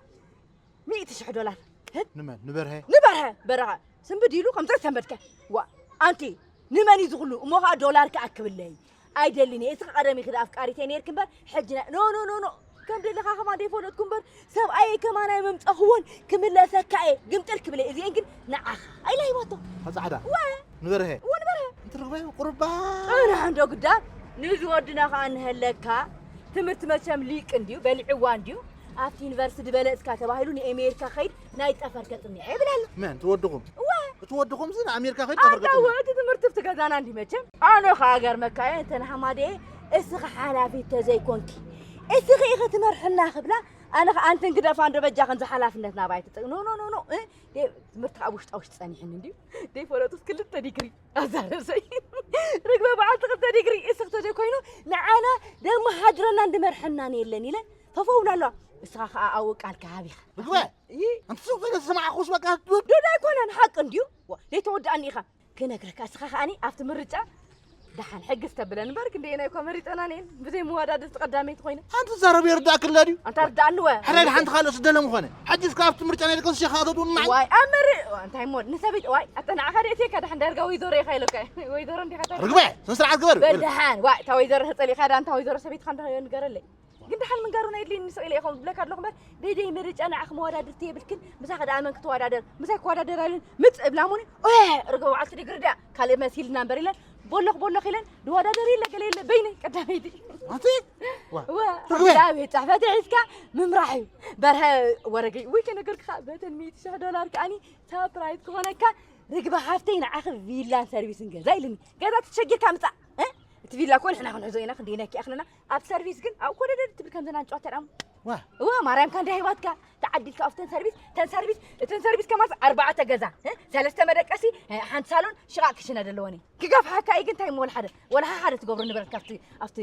ሚእቲ ሽሕ ዶላር። ህት? ንመን? ንበርሀ? ንበርሀ፣ በረኸ። ስንብድ ኢሉ ከምዚ ሰንበድከ። ዋ፣ ኣንቲ፣ ንመን እዩ ዝኹሉ? እሞ ኸዓ ዶላር ክኣክብለይ። ኣይደልን እየ። እስኺ ቀደም ኢኺ ኣፍቃሪተይ ነይርኪ እምበር፣ ሕጂ ናይ-፣ ኖ፣ ኖ፣ ኖ፣ ኖ። ከም ደለኻ ከማን ዘይፈለጥኩ እምበር፣ ሰብኣየይ ከማን ኣይመምጸኽዎን፣ ክምለሰካ እየ። ግምጥል ክብለይ። እዚኤን ግን ንዓኻ። ኣይላ ሂባቶ። ኸ ጻዕዳ? ወ። ንበርሀ? ወ ንበርሀ። እንትርኽበ ቁርባ። ጽናሕ እንዶ ግዳ፣ ንዚ ወድና ኸዓ እንሀለካ። ትምህርቲ መቸም ሊቅ እንድዩ፣ በሊዕዋ እንድዩ። ኣብቲ ዩኒቨርሲቲ ዝበለጽካ ተባሂሉ ንኤሜሪካ ኸይድ ናይ ጠፈር ከጽንዕ ይብል ኣሎ። መን? እቲ ወድኹም? እወ። እቲ ወድኹም ሲ ንኣሜሪካ ኸይድ ጠፈር ኣንታ ከጽንዕ? እወ፣ እቲ ትምህርቲ ኣብቲ ገዛና እንዲ መቸም። ኣነ ኸኣ ገርመካ እየ፣ እንተ ንሓማደየ እስኺ ሓላፊት ተዘይኮንኪ፣ እስኺ ኢኺ ትመርሕና ክብላ፣ ኣነ ኸኣ ኣንተን ግደፋ እንዶ በጃኽን እዚ ሓላፍነት ናባይ ትጥቅ-፣ ኖ፣ ኖ፣ ኖ፣ ኖ፣ እ? ደይ፣ ትምህርቲ ኣብ ውሽጣ ውሽጢ ጸኒሕኒ እንድዩ። ደይ ፈለጡስ ክልተ ዲግሪ ኣዛረብሰይ። ርግበ በዓልቲ ክልተ ዲግሪ እስኺ ተዘይኮይኑ ንዓና ደመሃድረና እንድመርሐናን የለን ኢለን ፈፈውላ ኣለዋ። እስኻ ኸኣ ኣብኡ ቃልካ ሃብ ኢኻ። ርግበ! ይ- ኣንቲ ሱቕ ኢለ ዝሰማዕኩስ በቃ ዶ-፣ ዶ-፣ ዶ ኣይኮነን፣ ሓቂ እንድዩ። ዋ፣ ዘይተወድኣኒ ኢኻ። ክነግረካ፣ እስኻ ኸኣኒ ኣብቲ ምርጫ ደሓን ሕግስ ተብለን እምበር፣ ክንደየናይ እኳ መሪጸናን እየን። ብዘይ መወዳድርቲ ቀዳመይቲ ኮይነ። ኣንቲ ትዛረብ የርዳእክላ ድዩ? ኣንታ ርዳእኒ ወ። ሕራይ ደሓን ተኻልኦ ስደለ ምኾነ። ሕጂ እስካ ኣብቲ ምርጫ ናይ ደቂ ኣንስትዮ ከኣተትውን ማይ። ዋይ፣ ኣብ መሪ-፣ እንታይ እሞ፣ ንሰበይቲ፣ ዋይ፣ ኣታ ንዓኻ ደእትየካ ደሓን ዳርጋ ወይዘሮ ኢኻ ኢለካ። ወይዘሮ እንዲኻ ታዲያ። ርግበ፣ ስነ ስርዓት ግበር። በል ደሓን፣ ዋይ፣ እታ ወይዘሮ ተጸሊእካ ዳ፣ እንታ ወይዘሮ ሰበይትኻ እንዳ ንገረለይ። ግን ደሓን ምንጋሩን ኣየድልይን፣ ስቕ ኢለ ኢኹም ዝብለካ ኣለኹ እምበር፣ ብደይ ምርጫ ንዓኺ መወዳድርቲ የብልክን፣ ምሳኺ ደኣ መን ክትወዳደር? ምሳይ ክወዳደር ኣይብልን፣ ምጽእ እብላ እሙኒ፣ ኦየ፣ ርግብ በዓልቲ ዲግሪ ድያ፣ ካልእ መሲልና እምበር ኢለን፣ ቦሎኽ ቦሎኽ ኢለን፣ ዝወዳደር የለ፣ ገለ የለ፣ በይነይ ቀዳመይቲ። ኣንቲ? ዋ። ዋ፣ ርግበ! ሕጂ ኣብ ቤት ጽሕፈት ሒዝካ ምምራሕ እዩ። በርሀ ወረገይ፣ ውይ፣ ከነገርክኻ፣ በተን ሚእቲ ሽሕ ዶላር ከኣኒ፣ ሳፕራይዝ ክኾነካ፣ ርግበ ሓፍተይ፣ ንዓኺ ቪላን ሰርቪስን ገዛ ኢልኒ። ገዛ ተሸጊርካ ምጻእ፣ እ? እቲ ቪላ እኮ ንሕና ክንሕዞ ኢና፣ ክንደይ ነኪ ኣኽለና። ኣብ ሰርቪስ ግን ኣብ ኮደደድ ትብል ከም ዘናን ጨዋታ ደኣ። ዋ። እዋ፣ ማርያም ካንዳ ሂባትካ፣ ተዓዲልካ ኣብተን ሰርቪስ፣ ተን ሰርቪስ፣ እተን ሰርቪስ ከማን ኣርባዕተ ገዛ፣ እ? ሰለስተ መደቀሲ፣ እ፣ ሓንቲ ሳሎን፣ ሽቓቕ ክሽነ ዘለወን እየ። ክገፍሓካ እዩ ግን እንታይ እሞ ወላ ሓደ፣ ወላ ሓደ ትገብሮ ንብረት ካብቲ፣ ኣብቲ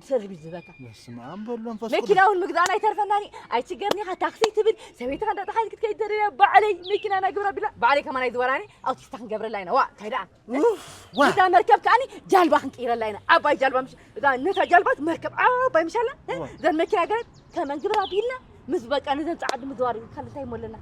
ሰርቪስ ዝበካ። በስመ ኣብ በሎ መንፈስ ቅዱስ። መኪና እውን ምግዛእና ኣይተርፈናን እዩ። ኣይትሽገርኒ ኢኻ፣ ታክሲ ትብል፣ ሰበይትኻ እንዳጠሓን ክትከይድ ተደልያ፣ ባዕለይ መኪና ናግብራ ቢላ፣ ባዕለይ ከማን ኣይዝወራኒ፣ ኣውቲስታ ክንገብረላ ኢና። ዋ፣ እንታይ ደኣ? ኡፍ፣ ዋ። እዛ መርከብ ከኣኒ ጃልባ ክንቅይረላ ኢና። ዓባይ ጃልባ ምሽ-፣ እዛ ነታ ጃልባ መርከብ ዓባይ ምሻላ፣ እ? ዋ። እዘን መኪና ገለ ከመን ግብራ ቢልና፣ ምስ በቃ ነዘን ጻዓዱ ምዝዋር እዩ። ካልእ እንታይ እሞ ኣለና?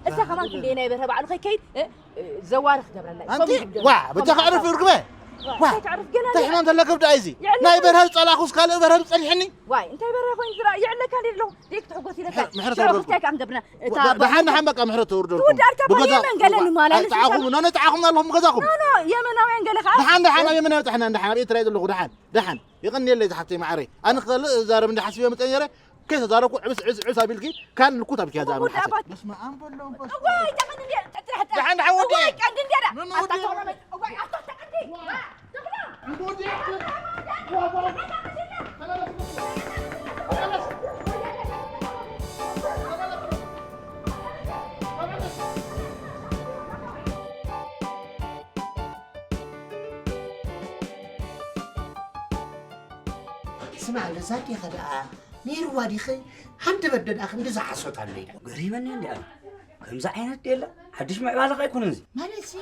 እዛ ዋ፣ ከማን ግብራ። ክንደይ ናይ በርሀ ባዕሉ ከይከይድ፣ እ? እ፣ ዘዋሪ ክገብረላ እዩ። ኣንቲ፣ ኮሚዲ ክገብረላ። ዋ፣ በጃኻ ኮሚዲ ዕረፍ ክገብረላ። ርግበ። ዋ፣ እንታይ ተዕርፍ ገለ እንታይ ሕማም ተለካ ብዳይ እዚ? ይዕለካ ናይ በርሀ ዝጸላኹስ ካልእ በርሀ ዝጸሊሕኒ? ዋይ፣ እንታይ በርሀ ኮይኑ ዝረኣ? ይዕለካ እንዴ ኣለኹ? ደይ ክትሕጎስ ኢለካ። ምሕረት ሽዑ ኣውርደልኩም። ክፍታይ ከኣ ክንገብርና። እታ ወ-፣ ደሓን ደሓን በቃ ምሕረት ተውርደልኩም። ትውዳልካ እኮ ብገዛ-፣ የመን ገለ ንማላ ኣይ፣ ንስኻ ጣዕኹም፣ ኖ፣ ኖ፣ ጣዕኹም ኣለኹም ብገዛኹም። ኖ፣ ኖ፣ የመናውያን ገለ ከኣ ደሓን ደሓን ኣብ የመናዊ ጥሕና፣ ደሓን ኣብ ኤርትራ ዘለኹ ደሓን፣ ደሓን። ይቕንየለይ ዝሓፍተይ ማዕረይ። ኣነ ክዛረብ እንዳ ሓሲበ መጠን ነይረ፣ ከይተዛረብኩ ዕብስ፣ ዕብስ፣ ዕብስ ኣቢልኪ፣ ካን ልኩት ኣቢልኪ እዛ ኣብል ሓሰብ። በስመ ኣብ በሎ፣ በስመ ኣብ። እዋይ፣ ተቐንዲ እንድያ፣ ጥራሕ፣ ጥራሕ። ደሓን ደሓን ወዲ። እዋይ፣ ቀንዲ እንድያ ዳ። ምን ኣታ ወዲ? ተቕረበ። እዋይ፣ ኣታ ተቐንዲ። ዋ፣ ተቕረብ። ስማዕ፣ ነዛ ኣዴኻ ደኣ ነይርዋ ዲኺ? ሃንደበት ደኣ ክንዲ ዝሓሶት ኣሎ ኢላ። ገሪመኒ እንዲ ኣነ። ከምዚ ዓይነት ደላ ሓድሽ ምዕባለ ከ ኣይኮነን እዚ። ማለትሲ፣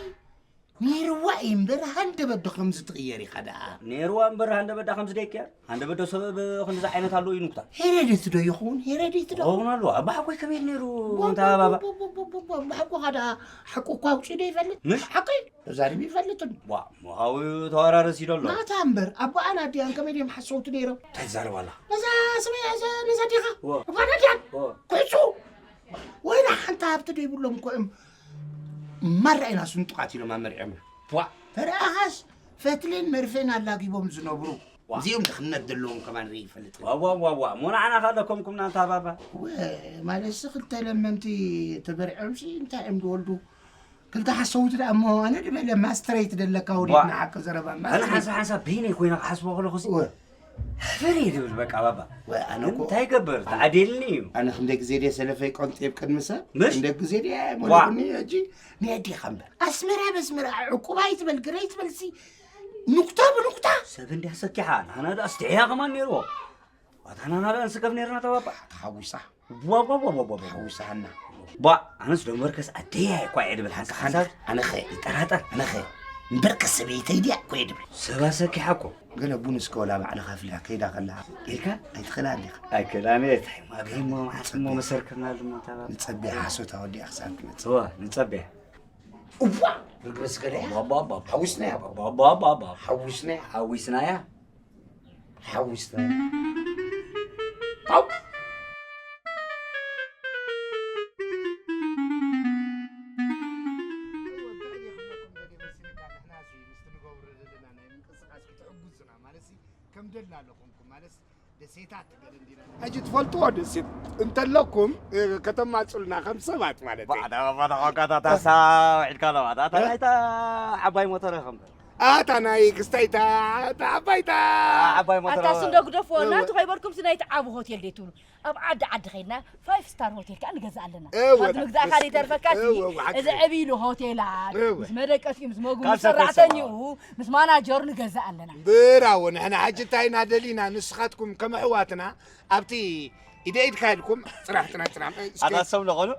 ነይርዋ እዩ እምበር፣ ሃንደበት ዶ ከምዚ ትቕየር ኢኻ ደኣ? ነይርዋ እምበር፣ ሃንደበት ደኣ ከምዚ ደይቅየር? ሃንደበት ዶ ሰበብ ክንድዚ ዓይነት ኣሎ እዩ ንኩታ? ሄረዲት ዶ ይኸውን? ሄረዲት ዶ? ክኸውን ኣለዎ። ኣባ ሓጎይ ከመይ ነይሩ? ዋ፣ እንታ ዋ፣ ባባ። ዋ፣ ዋ፣ ዋ፣ ዋ፣ ሓቁኻ ደኣ፣ ሓቁ እኳ ኣውፂኡ ዶ ይፈልጥ? ምሽ? ሓቂ? ተዛሪቡ ይፈልጥን። ዋ፣ ምሃዊ ተወራረስ እዩ ደሎ። ናታ እምበር፣ ኣቦኣን ኣዲኣን ከመይ ድዮም ሓሰውቲ ነይሮም? እንታይ ትዛረብ ኣላ? ነዛ ስመያ፣ እዛ፣ ነዛ ዲኻ? ዋ። ኣቦኣን ኣዲኣን? ዋ። ኩዕሱ! ወይና ሓንቲ ሃብቲ ደይብሎም እኮ እዮም። ማራ ኢና ስንጡቓት ኢሎም ኣመሪዖም። ዋ። ተረኣኻስ፣ ፈትልን መርፌን ኣላጊቦም ዝነብሩ። ዋ። እዚኦም ድኽነት ዘለዎም ከማን ርኢ ይፈልጥ። ዋ፣ ዋ፣ ዋ፣ ዋ። እሞ ንዓና ከ ኣለኮምኩም ናንታ ባባ? ወ-፣ ማለትሲ ክልተ ለመምቲ ተበሪዖምሲ እንታይ እዮም ዝወልዱ? ክልተ ሓሰውቲ ደኣ እሞ ኣነ ድበለ ማስትሬት ደለካ ወዲት ዋ። ንሓቂ ዘረባ ኣነ ማስትሬት። ሓንሳብ ሓንሳብ በይነይ ኮይነ ክሓስቦ ከለኹሲ ወ። ሕፍር እየ ድብል በቃ ባባ። ወ፣ ኣነ እኮ እንታይ ይገብር? ተዓዴልኒ እዩ። ኣነ ክንደይ ግዜ ድየ ሰለፈይ ቀንጥየ ኣብ ቅድሚ ሰብ? ምሽ? ክንደይ ግዜ ድየ ዋ። ሞለኒ ሕጂ ንየዲኻ እምበር። ኣስመራ በስመራ ዕቁብ ኣይትበል ግረ ኣይትበልሲ። ኑክታ ብኑክታ። ሰብ እንዲያ ሰኪሓ፣ ንዓና ደኣ ኣስትዕያ ከማን ነይርዎ። ዋታ ንዓና ደኣ ንስከፍ ነይርና ተባባ። ተሓዊሳ። ዋ፣ ዋ፣ ዋ፣ ዋ፣ ዋ፣ ዋ። ተሓዊሳ ሃና። ባ፣ ኣነስ ዶ እምበርከስ ኣደይ እኳ እየ ድብል ሓንሳብ ሓንሳብ። ኣነኸ? ይጠራጠር። ኣነኸ? እምበርከስ ሰበይተይ ድያ እኮ እየ ድብል። ሰባ ሰኪሓ እኮ። ገለ ቡን እስከ ወላ ባዕልኻ ኣፍልያ ከይዳ ከላ። ኢልካ? ኣይትኽእላ እንዲኻ። ኣይክእላን እየ። እንታይ እሞ፣ ኣበይ እሞ፣ መዓስ እሞ ንጸብያ። መሰርከና ድማ ተባባ። ንጸብያ ሓሶት ኣወዲኣ ክሳብ ትመጽእ። እዋ፣ ንጸብያ። እዋ! ርግበ ስገደያ? ባባ፣ ባባ። ሓዊስናያ፣ ባባ። ባባ፣ ባባ። ሓዊስናያ። ሓዊስናያ። ሓዊስናያ። ፓው! እንታይ ደኣ ክብለኩም ደልየ መሲለካ፣ ንሕናሲ ምስቲ ንገብሮ ዘለና ናይ ምንቅስቃስ ክትሕግዙና፣ ማለትሲ ከም ደልና ኣለኹምኩም፣ ማለትሲ ደሴታት ገለ እንዲና። ሕጂ ትፈልጥዎ ደሴት እንተለኩም፣ እ፣ ከተማጽሉና ከም ሰባት ማለት እዩ። ባዕዳ ባባ ተኾንካ፣ እታ ታሳ ውዒልካ ኣለዋ። እታ፣ እታ እ? ናይታ ዓባይ ሞተር ኢኹም። ኣታ ናይ ክስታይታ፣ እታ ዓባይታ። ዓ-፣ ዓባይ ሞተር ኣታ እዋ። ስንዶ ግደፍዎ፣ እዋ። ናቱ ከይበልኩምሲ ናይቲ ዓቢ ሆቴል ደይ ትብሉ። ኣብ ዓዲ ዓዲ ኸይድና ፋይፍ ስታር ሆቴል ከኣ ንገዝእ ኣለና። እዋ፣ ናቱ ምግዛእካ ደይ ተርፈካሲ፣ እዋ፣ እዋ፣ ሓቂ። እዚ ዕብይ ኢሉ ሆቴላት፣ እዋ። ምስ መደቀሲኡ፣ ምስ መግቡ፣ ካብ ምስ ሰብ ሰራሕተኛኡ፣ ምስ ማናጀሩ ንገዝእ ኣለና። ብራዎ፣ ንሕና ሕጂ እንታይ ኢና ደሊና፣ ንስኻትኩም ከም ኣሕዋትና ኣብቲ ኢደ ኢድካ ኢልኩም ጽራሕ፣ ጽራሕ፣ ጽራሕ። እስከ ኣታ ሰም ለኾኑ?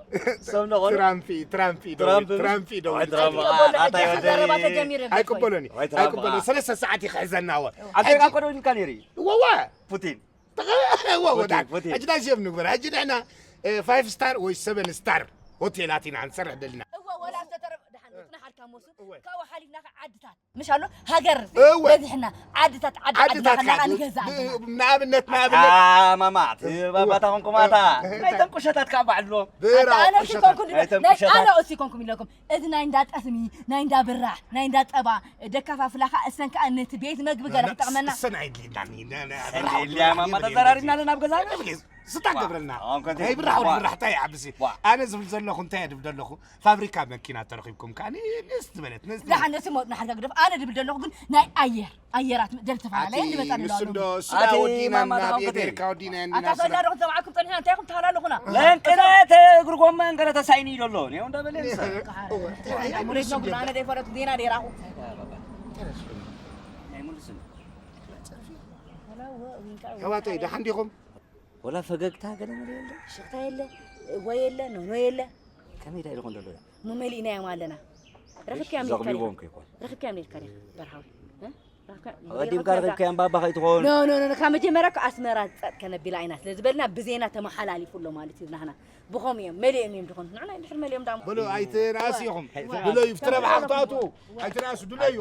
ሰም ለኾኑ? ትራምፊ፣ ትራምፊ ደውል፣ ትራምፊ፣ ትራምፊ ደውል። ወይ ትራምፊ። ኣይቅበሎ፣ ኣታ ሕጂ ወዲ። ዘረባ ተጀሚሩ። ኣይቅበሎን እዩ። ወይ ትራምፊ። ኣይቅበሎን። ሰለስተ ሰዓት እዩ ክሕዘና ወ። ኣንተ ሕጂ እኮ ደው ኢልካ ነይሩ እዩ። ወወ። ፑቲን። ተኸ-፣ ወወ፣ ፑቲን፣ ዳን። ፑቲን። ሕጂ ናይ ዚኦም ንግበር። ሕጂ ንሕና፣ እ፣ ፋይፍ ስታር ወይ ሰቨን ስታር ሆቴላት ኢና ንሰርሕ ደሊና። እወ፣ ወላ ዝተተረፈ፣ ደሓን፣ ጽናሕ ኣልካ ሞሱ። እወ። ካብኡ ሓሊፍና ኸዓ ዓድታት። ምሽ ኣሎ ሃገር እወ። በዚሕና ዓድታት፣ ዓዲ፣ ዓዲ ዓድታት እናኸድና ከኣ ንገዝእ ብ-፣ ኣለና። ንኣብነት፣ ንኣብነት። ኣታ ማማ፣ እቲ ባባታ ኾንኩም ኣታ። እ-፣ ናይተን ቁሸታት ከኣ ባዕሉ። ብራ ኣታ ኣነ ቁሸታት። ሲኮንኩም ኢለ-፣ ናይተን ናይ ቁሸታት። ኣነ ኦሲ ኮንኩም ኢለኩም። እዚ ናይ እንዳ ጠስሚ፣ ናይ እንዳ ብራሕ፣ ናይ እንዳ ጸባ፣ ደካፋፍላ ከኣ እሰን ከኣ ነቲ ቤት መግቢ ገለ ላ፣ ክጠቕመና። እሰን ኣይድልየናን እዩ። ና፣ ና፣ እሰን ብራ-፣ ዘይድልያ ብራ-፣ ማማ ብራ-፣ ተዘራሪብና ኣለና ኣብ ገዛና። ስታ ዋ፣ ገብረልና። ኣሁን ኮንቴ-፣ ናይ ብራሕ ዋ። ብራሕ እንታይ ይዓብሲ? ዋ። ኣነ ዝብል ዘለኹ እንታይ እየ ድብል ዘለኹ? ፋብሪካ መኪና ተረኺብኩም ከኣ ን-፣ ንስ ዝበለት፣ ንስ ዝበለት። ደሓን ነቲ ሞት ንሓድጋ ግደፍ። ኣነ ድብል ዘለኹ ግን ናይ ኣየር፣ ኣየራት ደል ተፈላለየ ኣቲ ንመጻ ንሱ ኣለዋሉ። እንዶ፣ እሱ ኣቲ ወዲና ማማ ናብ ተኻውከቲ። ኣሜሪካ ወዲና ኣታ እንዲና ሰላ ስለ ዶ ክትሰምዓኩም ጸኒሕና፣ እንታይ ኢኹም ትሃላለኹና? ለንቅነት እግሪ ጎመን ገለ ተሳይኒ ኢሉ ኣሎ። እኔው እንዳበለ ንሳ። እወ፣ እንታይ ሙሬት ነው ጉድ፣ ኣነ ደይፈለጡ ዜና ደይራኹ። ናይ ሙሉስን። ወላ ወ-፣ ዊንቃ፣ ኣሕዋተይ፣ ዊንቃ። ደሓን ዲኹም? ወላ ፈገግታ ገለ መለ የለ። ሽቕታ የለ፣ እወ የለ፣ ኖኖ የለ። ከመይ ዳይ ኢልኩም ደሎ? መመሊእናዮም ኣለና። ረኺብካዮም ኢልካ ዲኻ? ዘቕቢቦም ከይኮን። ረኺብካዮም ኢልካ ዲኻ? በርሃዊ። እ? ኣቐዲምካ ረኺብካዮም ባባ ከይትኸውን። ኖ ኖ ኖ ካብ መጀመርያ እኮ ኣስመራ ጸጥ ከነቢላ ኢና ስለ ዝበልና ብዜና ተመሓላሊፉ ኣሎ ማለት እዩ ናህና ብኸም እዮም መሊኦም እዮም ዝኾኑ ንዕና ድሕር መሊኦም ዳሞ በሉ ኣይትንኣሱ ኢኹም ድለዩ ፍትረ ብሓቕቱ ኣትዉ ኣይትንኣሱ ድለዩ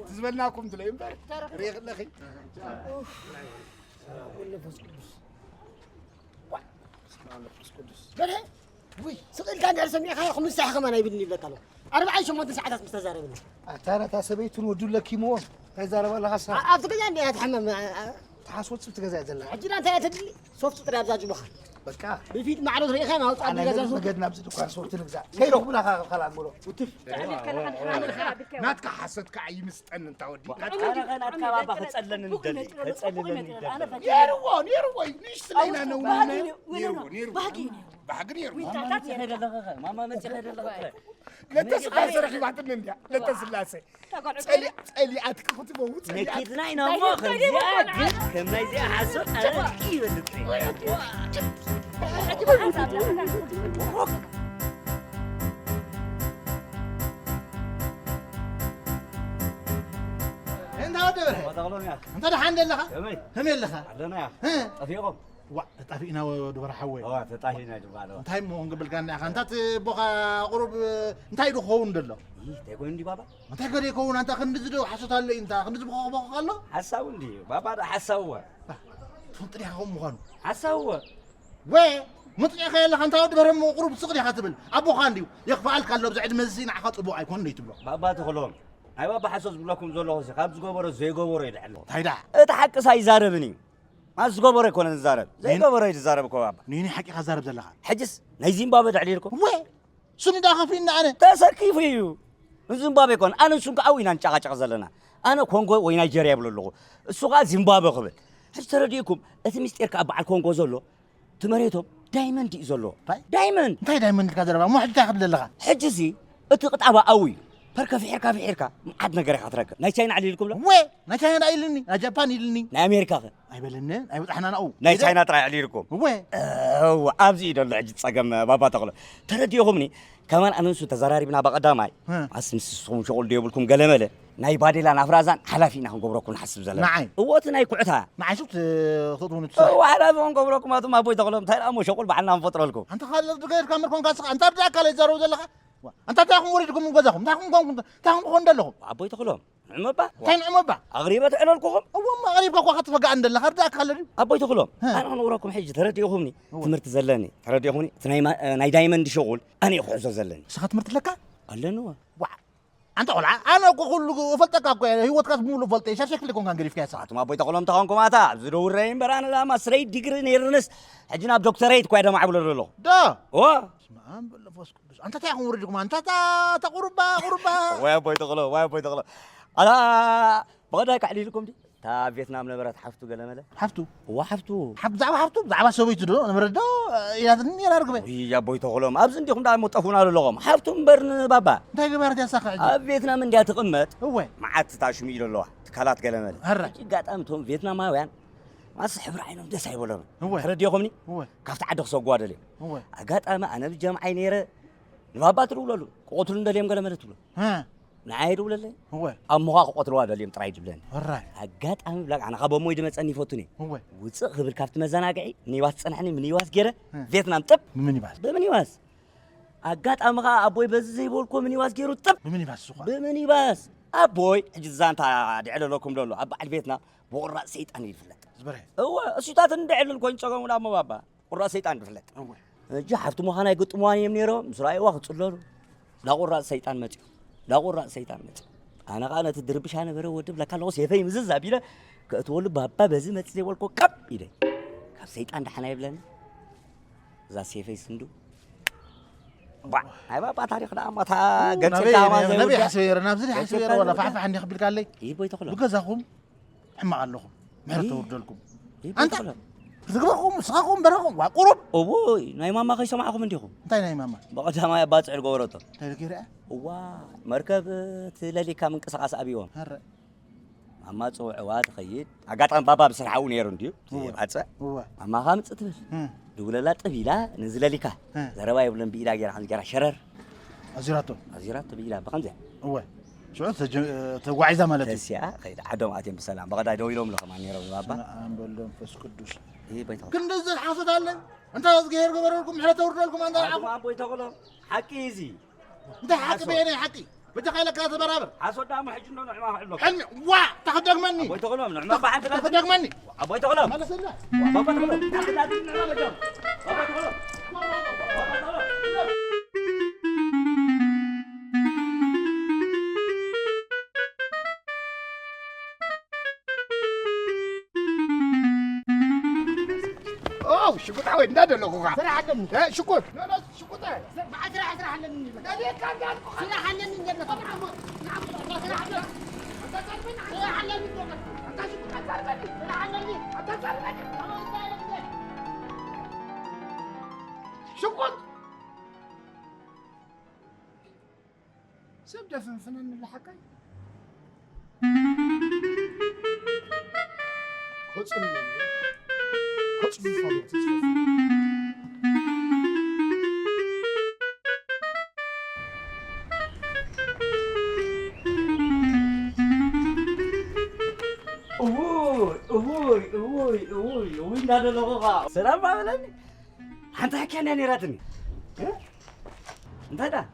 እቲ ዝበልናኩም ድለዩ እምበር ርኢኽለኺ በርሀ ውይ ስቕ ኢልካ እንድሕር ሰሚዕካዮ ክምሳሕ ከማን ኣይብልን ይብለካ ኣለኹ ኣርብዓን ሸሞንተ ሰዓታት ምስ ተዛረብና ኣታ ናታ ሰበይቱን ወዱ ለኪምዎም እንታይ ዛረባ ኣለኻ ሳ ኣብቲ ገዛ እንዲያ ትሓመም ትሓስቦ ጽብቲ ገዛ እያ ዘላ ሕጂ ዳ እንታይ እያ ተድሊ ሶፍት ጥራይ ኣብዛ ጅቦኻ በቃ ብፊት ማዕዶ ርእኻ ናውጻ ኣነ ገዛ ሶፍት መገድ ናብዚ ድኳን ሶፍት ንግዛ ከይረኽቡና ካብ ካልኣት ምሎ ውትፍ ናትካ ሓሰት ከዓ ይምስጠኒ እንታ ወዲ ናትካ ባባ ከጸለኒ ንደሊ ከጸልለኒ ይደሊ ነይርዎ ነይርዎ ንሽትለይና ነውናነ ነይርዎ ነይርዎ ባህጊ ነይሩ ባህጊ ነይርዎ ማማ መጺ ከደለኸ ማማ መጺ ከደለኸ ለተስላሴ ረኺባትኒ እንድያ ለተስላሴ ጸሊኣትኪ ክትበው ነኪድና ኢና እሞ ከምዚኣ ግን ከም ናይዚኣ ሓሶት ኣረቂ ይበልጥ እንታ ወደበረ እንታ ደሓን ደለኻ ከመይ ኣለኻ ኣለና ጠፊቖም ዋ ተጣፊእና ወዲ በርሓወይ ተጣፊእና ድባለ እንታይ እሞ ክንገብልካ እንዲኻ እንታት ቦኻ ቁሩብ እንታይ ዶ ክኸውን ደሎ እንታይ ኮይኑ እንዲ ባባ እንታይ ገደ ይኸውን ኣንታ ክንድዚ ዶ ሓሶት ኣሎ እንታ ክንድዚ ቦኻ ቦኻ ኣሎ ሓሳቡ እንዲ ባባ ዶ ሓሳቡ ወ ትፈልጥ ዲኻ ከም ምዃኑ ሓሳቡ ወ ወ ምጥቂኻ የለኻ እንታይ ወዲ በርሀ እሞ ቁሩብ ስቕ ዲኻ ትብል ኣቦኻ እንዲዩ የኽፍኣልካ ኣሎ ኣብዚ ዕድመ እዚ ንዓኻ ጽቡቕ ኣይኮን ዶ ይትብሎ ባባ ተኽሎም ናይ ባባ ሓሶት ዝብለኩም ዘለኹ ካብ ዝገበሮ ዘይገበሮ ይልዕሎ እንታይ ዳ እቲ ሓቅስ ኣይዛረብን እዩ ዝገበሮ ኣይኮነን ዝዛረብ ዘይገበሮ እዩ ዝዛረብ እኮ ባባ ንይኒ ሓቂኻ ዛረብ ዘለኻ ሕጅስ ናይ ዚምባብወ ተዕሊልኩም ወ ሱኒ ዳ ከፊእና ኣነ ተሰኪፉ እዩ ንዚምባብወ ኣይኮነ ኣነ ንሱን ከዓ ኢና ንጨቃጨቅ ዘለና ኣነ ኮንጎ ወይ ናይጀርያ ይብሎ ኣለኹ እሱ ከዓ ዚምባብወ ክብል ሕጂ ተረዲእኩም እቲ ምስጢር ከዓ በዓል ኮንጎ ዘሎ እቲ መሬቶም ዳይመንድ እዩ ዘሎ ዳይመንድ እንታይ ዳይመንድ ኢልካ ዘረባ እሞ ሕጂ እንታይ ክብል ዘለኻ ሕጂ ሲ እቲ ቅጣባ ኣው እዩ ፐርከ ፍሒርካ ፍሒርካ መዓት ነገር ኢኻ ትረክብ ናይ ቻይና ዕሊልኩም ሎ ወ ናይ ቻይና ዳ ኢልኒ ናይ ጃፓን ኢልኒ ናይ ኣሜሪካ ኸ ኣይበለኒ ኣይበፅሓና ናብኡ ናይ ቻይና ጥራይ ዕሊልኩም እወ እወ ኣብዚ እዩ ደሎ ሕጂ ፀገም ባባ ተኽሎ ተረዲእኹምኒ ከማን ኣነንሱ ተዘራሪብና በቐዳማይ ኣስ ምስ ንስኹም ሸቑል ዶ የብልኩም ገለመለ ናይ ባዴላን ኣፍራዛን ሓላፊ ኢና ክንገብረኩም ንሓስብ ዘለና ንዓይ እወ እቲ ናይ ኩዕታ ንዓይ ሹት ክትእትውኒ ትሰርሕ እወ ሓላፊ ክንገብረኩም ኣቱም ኣቦይ ተኽሎም እንታይ ደኣ እሞ ሸቑል ባዕልና ክንፈጥረልኩም ኣንተ ካልእ ዝገየድካ ምርኮንካ ስኻ እንታይ ብዛካ ለይዛረቡ ዘለኻ ኣንታ እንታይ ኹም ወሪድኩም ገዛኹም እንታይ ኹም ኮንኩም እንታይ ኹም ክኾን ደለኹም ኣቦይ ተኽሎም ንዕመባ እንታይ ንዕመባ ኣቕሪበ ትዕለልኩኹም እወ እሞ ኣቕሪብካ እኳ ክትፈጋእ እንደለኻ ርዳእካ ኣሎ ድዩ ኣቦይ ተኽሎም ኣነ ክንውረኩም ሕጂ ተረዲእኹምኒ ትምህርቲ ዘለኒ ተረዲእኹምኒ እቲ ናይ ማ- ናይ ዳይመንድ ሸቑል ኣነ እየ ክሕዞ ዘለኒ ንስኻ ትምህርቲ ኣለካ ኣለኒ እወ ዋዕ ኣንታ ቆልዓ ኣነ እኮ ኩሉ እፈልጠካ እኮ እየ ህይወትካስ ብምሉእ እፈልጠ እየ ሸርሸክሊ ኮንካ ገዲፍካያ ስኻ ኣቱም ኣቦይ ተኽሎም ተኾንኩም ኣታ ኣብዚ ደውረይ እምበር ኣነ ዳማ ስረይ ዲግሪ ነይርንስ ሕጂ ናብ ዶክተረይት እኳ ደማዕ ብለሉ ኣለኹ ዶ ኦ ስማም በለፎስ ቅዱስ ኣንታ እንታይ ኢኹም ወሪድኩም ኣንታ እታ ቁሩባ ቁሩባ ወይ ኣቦይ ተኽሎ ወይ ኣቦይ ተኽሎ ኣታ ብቐዳይ ካዕሊልኩም ዲ እታ ኣብ ቬትናም ነበረት ሓፍቱ ገለ መለ ሓፍቱ እዋ ሓፍቱ ሓፍቱ ብዛዕባ ሓፍቱ ብዛዕባ ሰበይቱ ዶ ነበረት ዶ ኢላትኒ ነራ ርግበ ውይ ኣቦይ ተኽሎም ኣብዚ እንዲኹም ደኣ ሞጠፉና ዘለኹም ሓፍቱ እምበር ንባባ እንታይ ገባረት ያሳኻ ሕጂ ኣብ ቬትናም እንድያ ትቕመጥ እወ መዓት ታሽሙ ኢሉ ኣለዋ ትካላት ገለ መለ ሕራይ ኣጋጣሚ እቶም ቬትናማውያን ማስ ሕብሪ ዓይኖም ደስ ኣይበሎምን እወ ተረዲኹምኒ እወ ካብቲ ዓዲ ክሰጉዋ ደልዮም እወ ኣጋጣሚ ኣነ ብጀምዓይ ነይረ ንባባ ትድውለሉ ክቐትሉ እንደልዮም ገለ መለ ትብሎ ንዓይ ይድውለለይ እወ ኣሞኻ ክቐትልዋ ደልዮም ጥራይ ድብለኒ ሕራይ ኣጋጣሚ ብላክ ኣነ ካብ ኣሞይ ድመፀኒ ይፈቱን እየ እወ ውፅእ ክብል ካብቲ መዘናግዒ ሚኒባስ ፀንሐኒ ሚኒባስ ገይረ እ። ቬትናም ጥብ ብምኒባስ ብምኒባስ ኣጋጣሚ ከዓ ኣቦይ በዚ ዘይበልኮ ሚኒባስ ገይሩ ጥብ ብምኒባስ እሱ ኸዓ ብምኒባስ ኣቦይ ሕጂ ዛንታ ድዕለለኩም ደሎ ኣብ በዓል ቬትናም ብቑራፅ ሰይጣን እዩ ዝፍለጥ ዝበረ እወ እሱታት እንድዕልል ኮይኑ ፀገሙ ናብ መባባ ቁራፅ ሰይጣን ድፍለጥ ሕጂ ሓፍቲ ምዃና ይግጥምዋን እዮም ነይሮም ምስ ረኣይዋ ክፅለሉ ዳቁራፅ ሰይጣን መፅኡ ዳቁራፅ ሰይጣን መፅኡ ኣነ ከዓ ነቲ ድርብሻ ነበረ ወዲ ብለካ ኣለኹ ሴፈይ ምዝዝ ኣቢለ ከእትወሉ ባባ በዚ መፂ ዘይበልኮ ቀብ ኢለ ካብ ሰይጣን ደሓና ይብለኒ እዛ ሴፈይ ስንዱ ናይ ባባ ታሪክ ደኣ ማታ ገፅካ ናብዚ ሓስበ ወላ ፋሕፋሕ እንዲ ክብልካ ኣለይ ይቦይ ተኽሎ ብገዛኹም ሕማቕ ኣለኹም ምሕረት ተወርደልኩም ኣንታ ዝግበርኩም ስኻኹም በረኹም ዋ ቁሩብ እቦይ ናይ ማማ ከይሰማዕኹም እንዲኹም እንታይ ናይ ማማ ብቐዳማይ ኣባፅዕ ዝገበረቶ እንታይ ገይረ እዋ መርከብ እቲ ለሊካ ምንቅስቃስ ኣብዎም ማማ ፅውዕዋ ትኸይድ ኣጋጣሚ ባባ ብስራሕ ኣብኡ ነይሩ እንድዩ ባፅዕ ማማ ካ ምፅእ ትብል ድውለላ ጥብ ኢላ ነዚ ለሊካ ዘረባ የብለን ብኢዳ ገይራ ከምዚ ገይራ ሸረር ኣዚራቶ ኣዚራቶ ብኢዳ ብከምዚያ እወ ሽዑ ተጀ-፣ ተጓዒዛ ማለት እዩ። ተሲኣ ኸይዳ፣ ዓዶም ኣትዮም ብሰላም። በቐዳይ ደው ኢሎም ኣለኹም ነይሮም ባባ። በስመ ኣብ ወወልድ ወመንፈስ ቅዱስ። ይህ በይታ። ክንድዚ ሓሶት ኣለ? እንታ እግዚኣብሔር ገበረልኩም፣ ምሕረት ተውርደልኩም፣ ኣንታ ኣቱም ኣቦይ ተኽሎም፣ ሓቂ እዩ እዚ። እንታይ ሓቂ ሓሶት። በየናይ ሓቂ? በጃኻ ኢለካ ተበራበር። ሓሶት ደኣ እሞ ሕጂ እንዶ ንዕማ ክዕሎ። ሕልሚ፣ ዋ፣ ተኽደግመኒ። ኣቦይ ተኽሎም፣ ንዕማ እባ ሓንቲ ናት። ተኽደግመኒ። ኣቦይ ተኽሎም። መለሰላ። ኣቦይ ተኽሎም፣ ሓንቲ ናት፣ ንዕማ በጃኹም። ኣቦይ ተኽሎም። ኦ፣ ሽጉጥ ሓወይ፣ እንዳ ደለኹኻ። ስራሕ ኣለኒ። እ፣ ሽጉጥ። ኖ፣ ኖ፣ ሽጉጥ። በዓል ስራሕ፣ ስራሕ ኣለኒ። ደልየካ እንዳልኩኻ። ስራሕ ኣለኒ እንጀለካ። ስራሕ ኣለኒ። ስራሕ ኣለኒ። ስራሕ ኣለኒ። ስራሕ ኣለኒ። ስራሕ ኣለኒ። ሽጉጥ። ሰብ ደፍንፍነኒ ለሓቀይ። ከጽልል፣ ከጽልል። እውይ፣ እውይ፣ እውይ፣ እውይ፣ እውይ እንዳበለኹ ኸዓ ሰላም በለኒ። ሓንቲ ሕክያ እንድያ ነይራትኒ። እ? እንታይ ደኣ?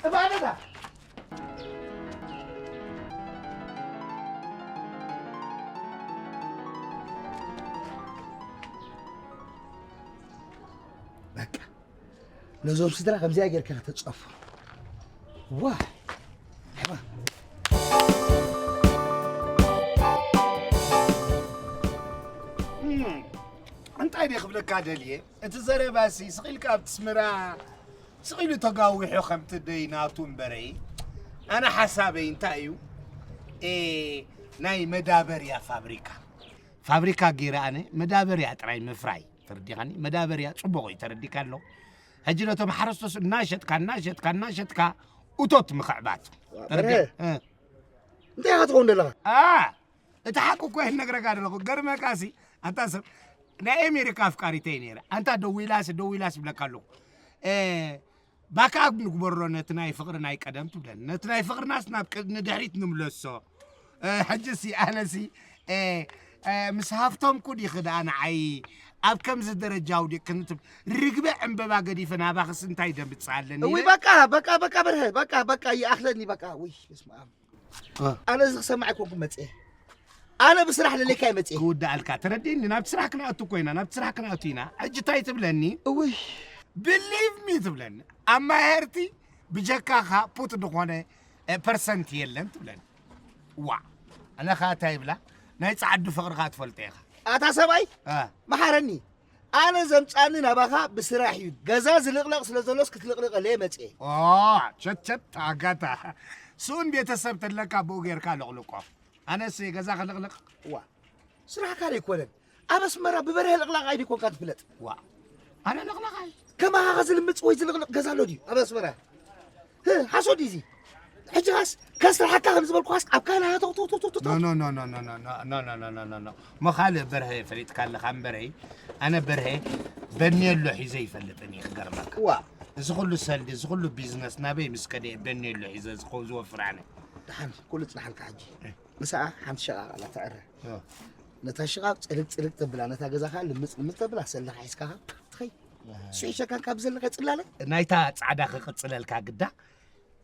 እባ ነታ። በቃ። ነዞም ስድራ ከምዚኣ ጌርካ ከተጻፉ። ዋ! እንታይ ድየ ክብለካ ደልየ? እቲ ዘረባሲ ስቕ ኢልካ ኣብቲ ኣስመራ ስቕ ኢሉ ተጋዊሑ ከምቲ ደይ ናቱ እምበረይ። ኣነ ሓሳበይ እንታይ እዩ? ኤ፣ ናይ መዳበርያ ፋብሪካ። ፋብሪካ ገይረ ኣነ መዳበርያ ጥራይ ምፍራይ። ተረዲኻኒ? መዳበርያ ጽቡቕ እዩ፣ ተረዲካ ኣሎ። ሕጂ ነቶም ሓረስቶስ እናሸጥካ፣ እናሸጥካ፣ እናሸጥካ እቶት ምኽዕባት። ዋ፣ ተረዲኻ? በርሀ፣ እ። እንታይ ኢኻ ትኸውን ዘለኻ? ኣ፣ እቲ ሓቂ እኮ እየ ዝነግረካ ዘለኹ። ገርመካሲ፣ ኣንታ ሰብ፣ ናይ ኣሜሪካ ኣፍቃሪተይ ነይረ። ኣንታ ደዊላሲ፣ ደዊላሲ ይብለካ ኣለኹ። እ፣ ባክኣፕ ንግበሮ ነቲ ናይ ፍቕሪ ናይ ቀደም ትብለኒ። ነቲ ናይ ፍቕርናስ ናብ ቅድ-፣ ንድሕሪት ንምለሶ። እ፣ ሕጂሲ ኣነሲ፣ እ፣ እ፣ ምስ ሃፍቶም ኩ ዲኺ ደኣ ንዓይ ኣብ ከምዚ ደረጃ ኣውዲቕክኒ ትብል። ርግበ ዕምበባ ገዲፈ ናባኽስ እንታይ ደምጽእ ኣለኒ? እውይ፣ በቃ፣ በቃ፣ በቃ፣ በርሀ፣ በቃ፣ በቃ፣ ይኣኽለኒ፣ በቃ። ውይ፣ በስመ ኣብ። እ። ኣነ እዚ ክሰምዕ ኣይኮንኩን መጽኤ። ኣነ ብስራሕ ለለይካ እየ መጽኤ። ክውድኣልካ፣ ተረዲእኒ፣ ናብቲ ስራሕ ክንኣቱ እኮ ኢና፣ ናብቲ ስራሕ ክንኣቱ ኢና። ሕጂ እንታይ ትብለኒ? እውይ። Believe me ትብለኒ። ኣብ ማይ ሃርቲ ብጀካኻ ፑት ዝኾነ፣ እ፣ ፐርሰንት የለን ትብለኒ። ዋ፣ ኣነ ኸኣ እንታይ ይብላ? ናይ ጻዕዱ ፍቕርኻ ትፈልጦ ኢኻ። ኣታ ሰብኣይ፣ እ። መሓረኒ። ኣነ ዘምጻኒ ናባኻ ብስራሕ እዩ። ገዛ ዝልቕለቕ ስለ ዘሎስ ክትልቕልቐለይ መጽኤ። ኦ፣ ቸት ቸት፣ ኣጋታ። ስኡን ቤተሰብ ተለካ ብኡ ጌርካ ልቕልቆ። ኣነስ ገዛ ክልቕልቕ? ዋ፣ ስራሕካ ዘይኮነን። ኣብ ኣስመራ ብበርሀ ልቕላቕ ኣይደ ኮንካ ትፍለጥ። ዋ፣ ኣነ ልቕላቕ ኣይ። ከማኻ ዝልምጽ ወይ ዝልቕልቕ ገዛ ኣሎ ድዩ ኣብ ኣስመራ? ህ፣ ሓሶት ድዩ እዚ? ሕጂ ኻስ ከስርሓካ ከም ዝበልኩኻስ ኣብ ካና ቶቕ ቶቕ ቶቕ ቶቕ ቶቕ። ኖ፣ ኖ፣ ኖ። ሞ ካልእ በርሀ ፈሊጥካ ኣለኻ እምበረይ፣ ኣነ በርሀ በኔሎ ሒዘ ይፈልጥን እየ ክገርመካ። ዋ። እዚ ኩሉ ሰልዲ፣ እዚ ኩሉ ቢዝነስ ናበይ ምስ ከደ እየ በኔሎ ሒዘ ዝኸው ዝወፍር ኣነ? ደሓን ኩሉ ጽናሓልካ ሕጂ። እ። ምሳኣ ሓንቲ ሸቓቕ ኣላ ትዕረ። እ። ነታ ሽቓቕ ጽልግ ጽልግ ተብላ፣ ነታ ገዛ ኸኣ ልምጽ ልምጽ ተብላ፣ ሰልድኻ ሒዝካ ኸኣ ትኸይድ። ኣሃ። ስሒሸካን ካብ ዘለኻ ጽላለ? ናይታ ጻዕዳ ክቕጽለልካ ግዳ፣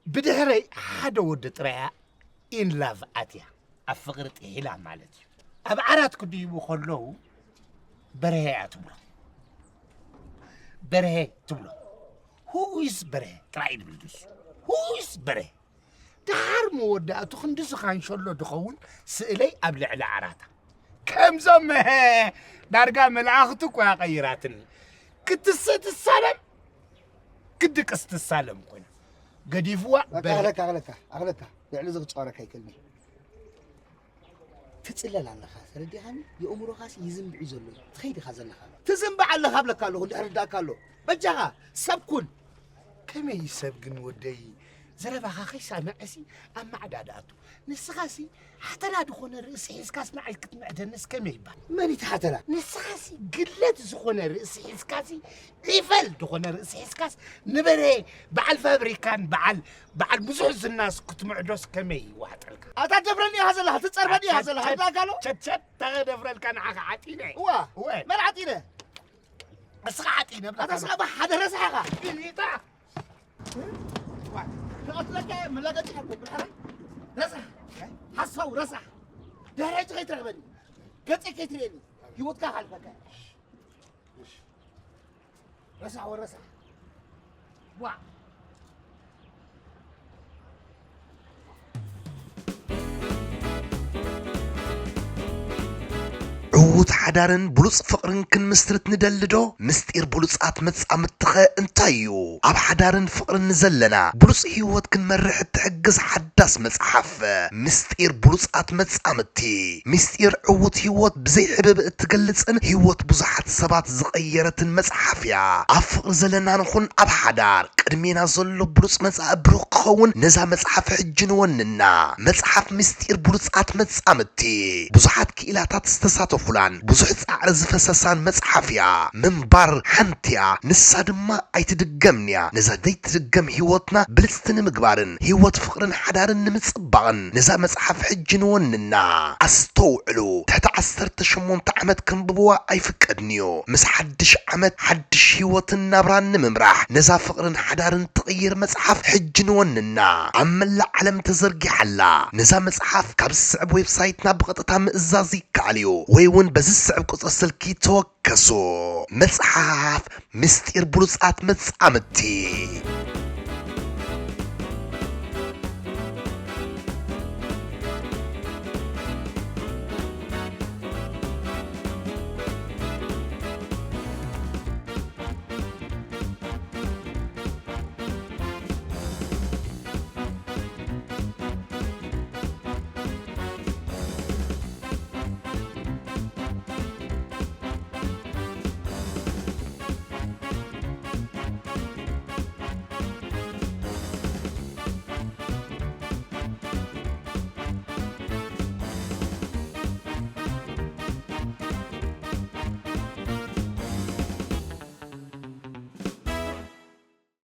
ብድሕረይ ሓደ ወዲ ጥራይ እያ ኢን ላቭ ኣትያ፣ ኣብ ፍቕሪ ጥሒላ ማለት እዩ። ኣብ ዓራት ክድይቡ ከለዉ፣ በርሄ እያ ትብሎ። በርሄ ትብሎ። Who is በርሄ? ጥራይ እዩ ዝብል ንሱ። Who is በርሄ? ደሓር መወዳእቱ ክንድዚ ካንሸሎ ድኸውን ስእለይ ኣብ ልዕሊ ዓራታ። ከምዞም፣ ዳርጋ መላእኽቲ እኮ እያ ቀይራትኒ። ክትስእ ትሳለም፣ ክድቅስ ትሳለም ኮይና። ገዲፍዋ በቃ፣ በል- ኣኽለካ፣ ኣኽለካ፣ ኣኽለካ። ልዕሊ እዚ ክጻወረካ ኣይክእልን እየ። ትጽለል ኣለኻ፣ ተረዲኻኒ? የእምሮኻስ ይዝንብዕ እዩ ዘሎ። ትኸይድ ኢኻ ዘለኻ። ትዝንብዕ ኣለኻ እብለካ ኣለኹ፣ እንድሕር ርዳእካ ኣሎ። በጃኻ፣ ሰብ ኩን። ከመይ እዩ ሰብ ግን ወደይ? ዘረባኻ ከይሰምዐሲ ኣብ ማዕዳ ደኣቱ። ንስኻሲ ሓተላ ዝኾነ ርእሲ ሒዝካስ ንዓይ ክትምዕደንስ ከመይ ይባል? መን እዩ እቲ ሓተላ? ንስኻሲ ግለት ዝኾነ ርእሲ ሒዝካሲ፣ ዒፈል ዝኾነ ርእሲ ሒዝካስ ንበሬ በዓል ፋብሪካን በዓል በዓል ብዙሕ ዝናስ ክትምዕዶስ ከመይ ይዋጠልካ? ኣታ ደብረኒ ኢኻ ዘለኻ፣ ትጸርበኒ ኢኻ ዘለኻ። ቸድ፣ ዳጋሎ ቸድ፣ ቸድ፣ ተደፍረልካ ንዓኻ ዓጢነ። እዋ፣ እወ። መን ዓጢነ? እስኻ ዓጢነ ብለካ። ኣታ ስኻ ሓደ ረሳሕ ኢኻ። ኢሊታ። ክቐትለካ እየ፣ መላገጺ ሓኮ ብልሓራ። ረሳሕ። ሓሳው ረሳሕ። ድሕሪ ሕጂ ከይትረኽበኒ። ገጸይ ከይትርእየኒ። ህይወትካ ካልፈካ። ረሳሕ ወረሳሕ። ዋ። ዕዉት ሓዳርን ብሉጽ ፍቕርን ክንምስርት ንደሊ ዶ? ምስጢር ብሉጻት መጻምድትኸ እንታይ እዩ? ኣብ ሓዳርን ፍቕርን ንዘለና ብሉጽ ህይወት ክንመርሕ እትሕግዝ ሓዳስ መጽሓፍ። ምስጢር ብሉጻት መጻምድቲ። ምስጢር ዕዉት ህይወት ብዘይ ሕብብ እትገልጽን ህይወት ብዙሓት ሰባት ዝቐየረትን መጽሓፍ እያ። ኣብ ፍቕሪ ዘለና ንኹን ኣብ ሓዳር፣ ቅድሜና ዘሎ ብሉጽ መጻኢ ብሩኽ ክኸውን ነዛ መጽሓፍ ሕጂ ንወንና። መጽሓፍ ምስጢር ብሉጻት መጻምድቲ። ብዙሓት ክኢላታት ዝተሳተፉላን ብዙሕ ጻዕሪ ዝፈሰሳን መጽሓፍ እያ። ምንባር ሓንቲ እያ፣ ንሳ ድማ ኣይትድገምን እያ። ነዛ ዘይትድገም ህይወትና ብልጽቲ ንምግባርን ህይወት ፍቕርን ሓዳርን ንምጽባቕን ነዛ መጽሓፍ ሕጂ ንወንና። ኣስተውዕሉ፣ ትሕቲ ዓሰርተ ሸሞንተ ዓመት ከንብብዋ ኣይፍቀድን እዩ። ምስ ሓድሽ ዓመት ሓድሽ ህይወትን ናብራን ንምምራሕ ነዛ ፍቕርን ሓዳርን ትቕይር መጽሓፍ ሕጂ ንወንና። ኣብ መላእ ዓለም ተዘርጊሓ ኣላ። ነዛ መጽሓፍ ካብ ዝስዕብ ዌብሳይትና ብቐጥታ ምእዛዝ ይከኣል እዩ፣ ወይ እውን በዚ ዝስዕብ ቁጽሪ ስልኪ ተወከሱ። መጽሓፍ ምስጢር ብሉጻት መጻምድቲ።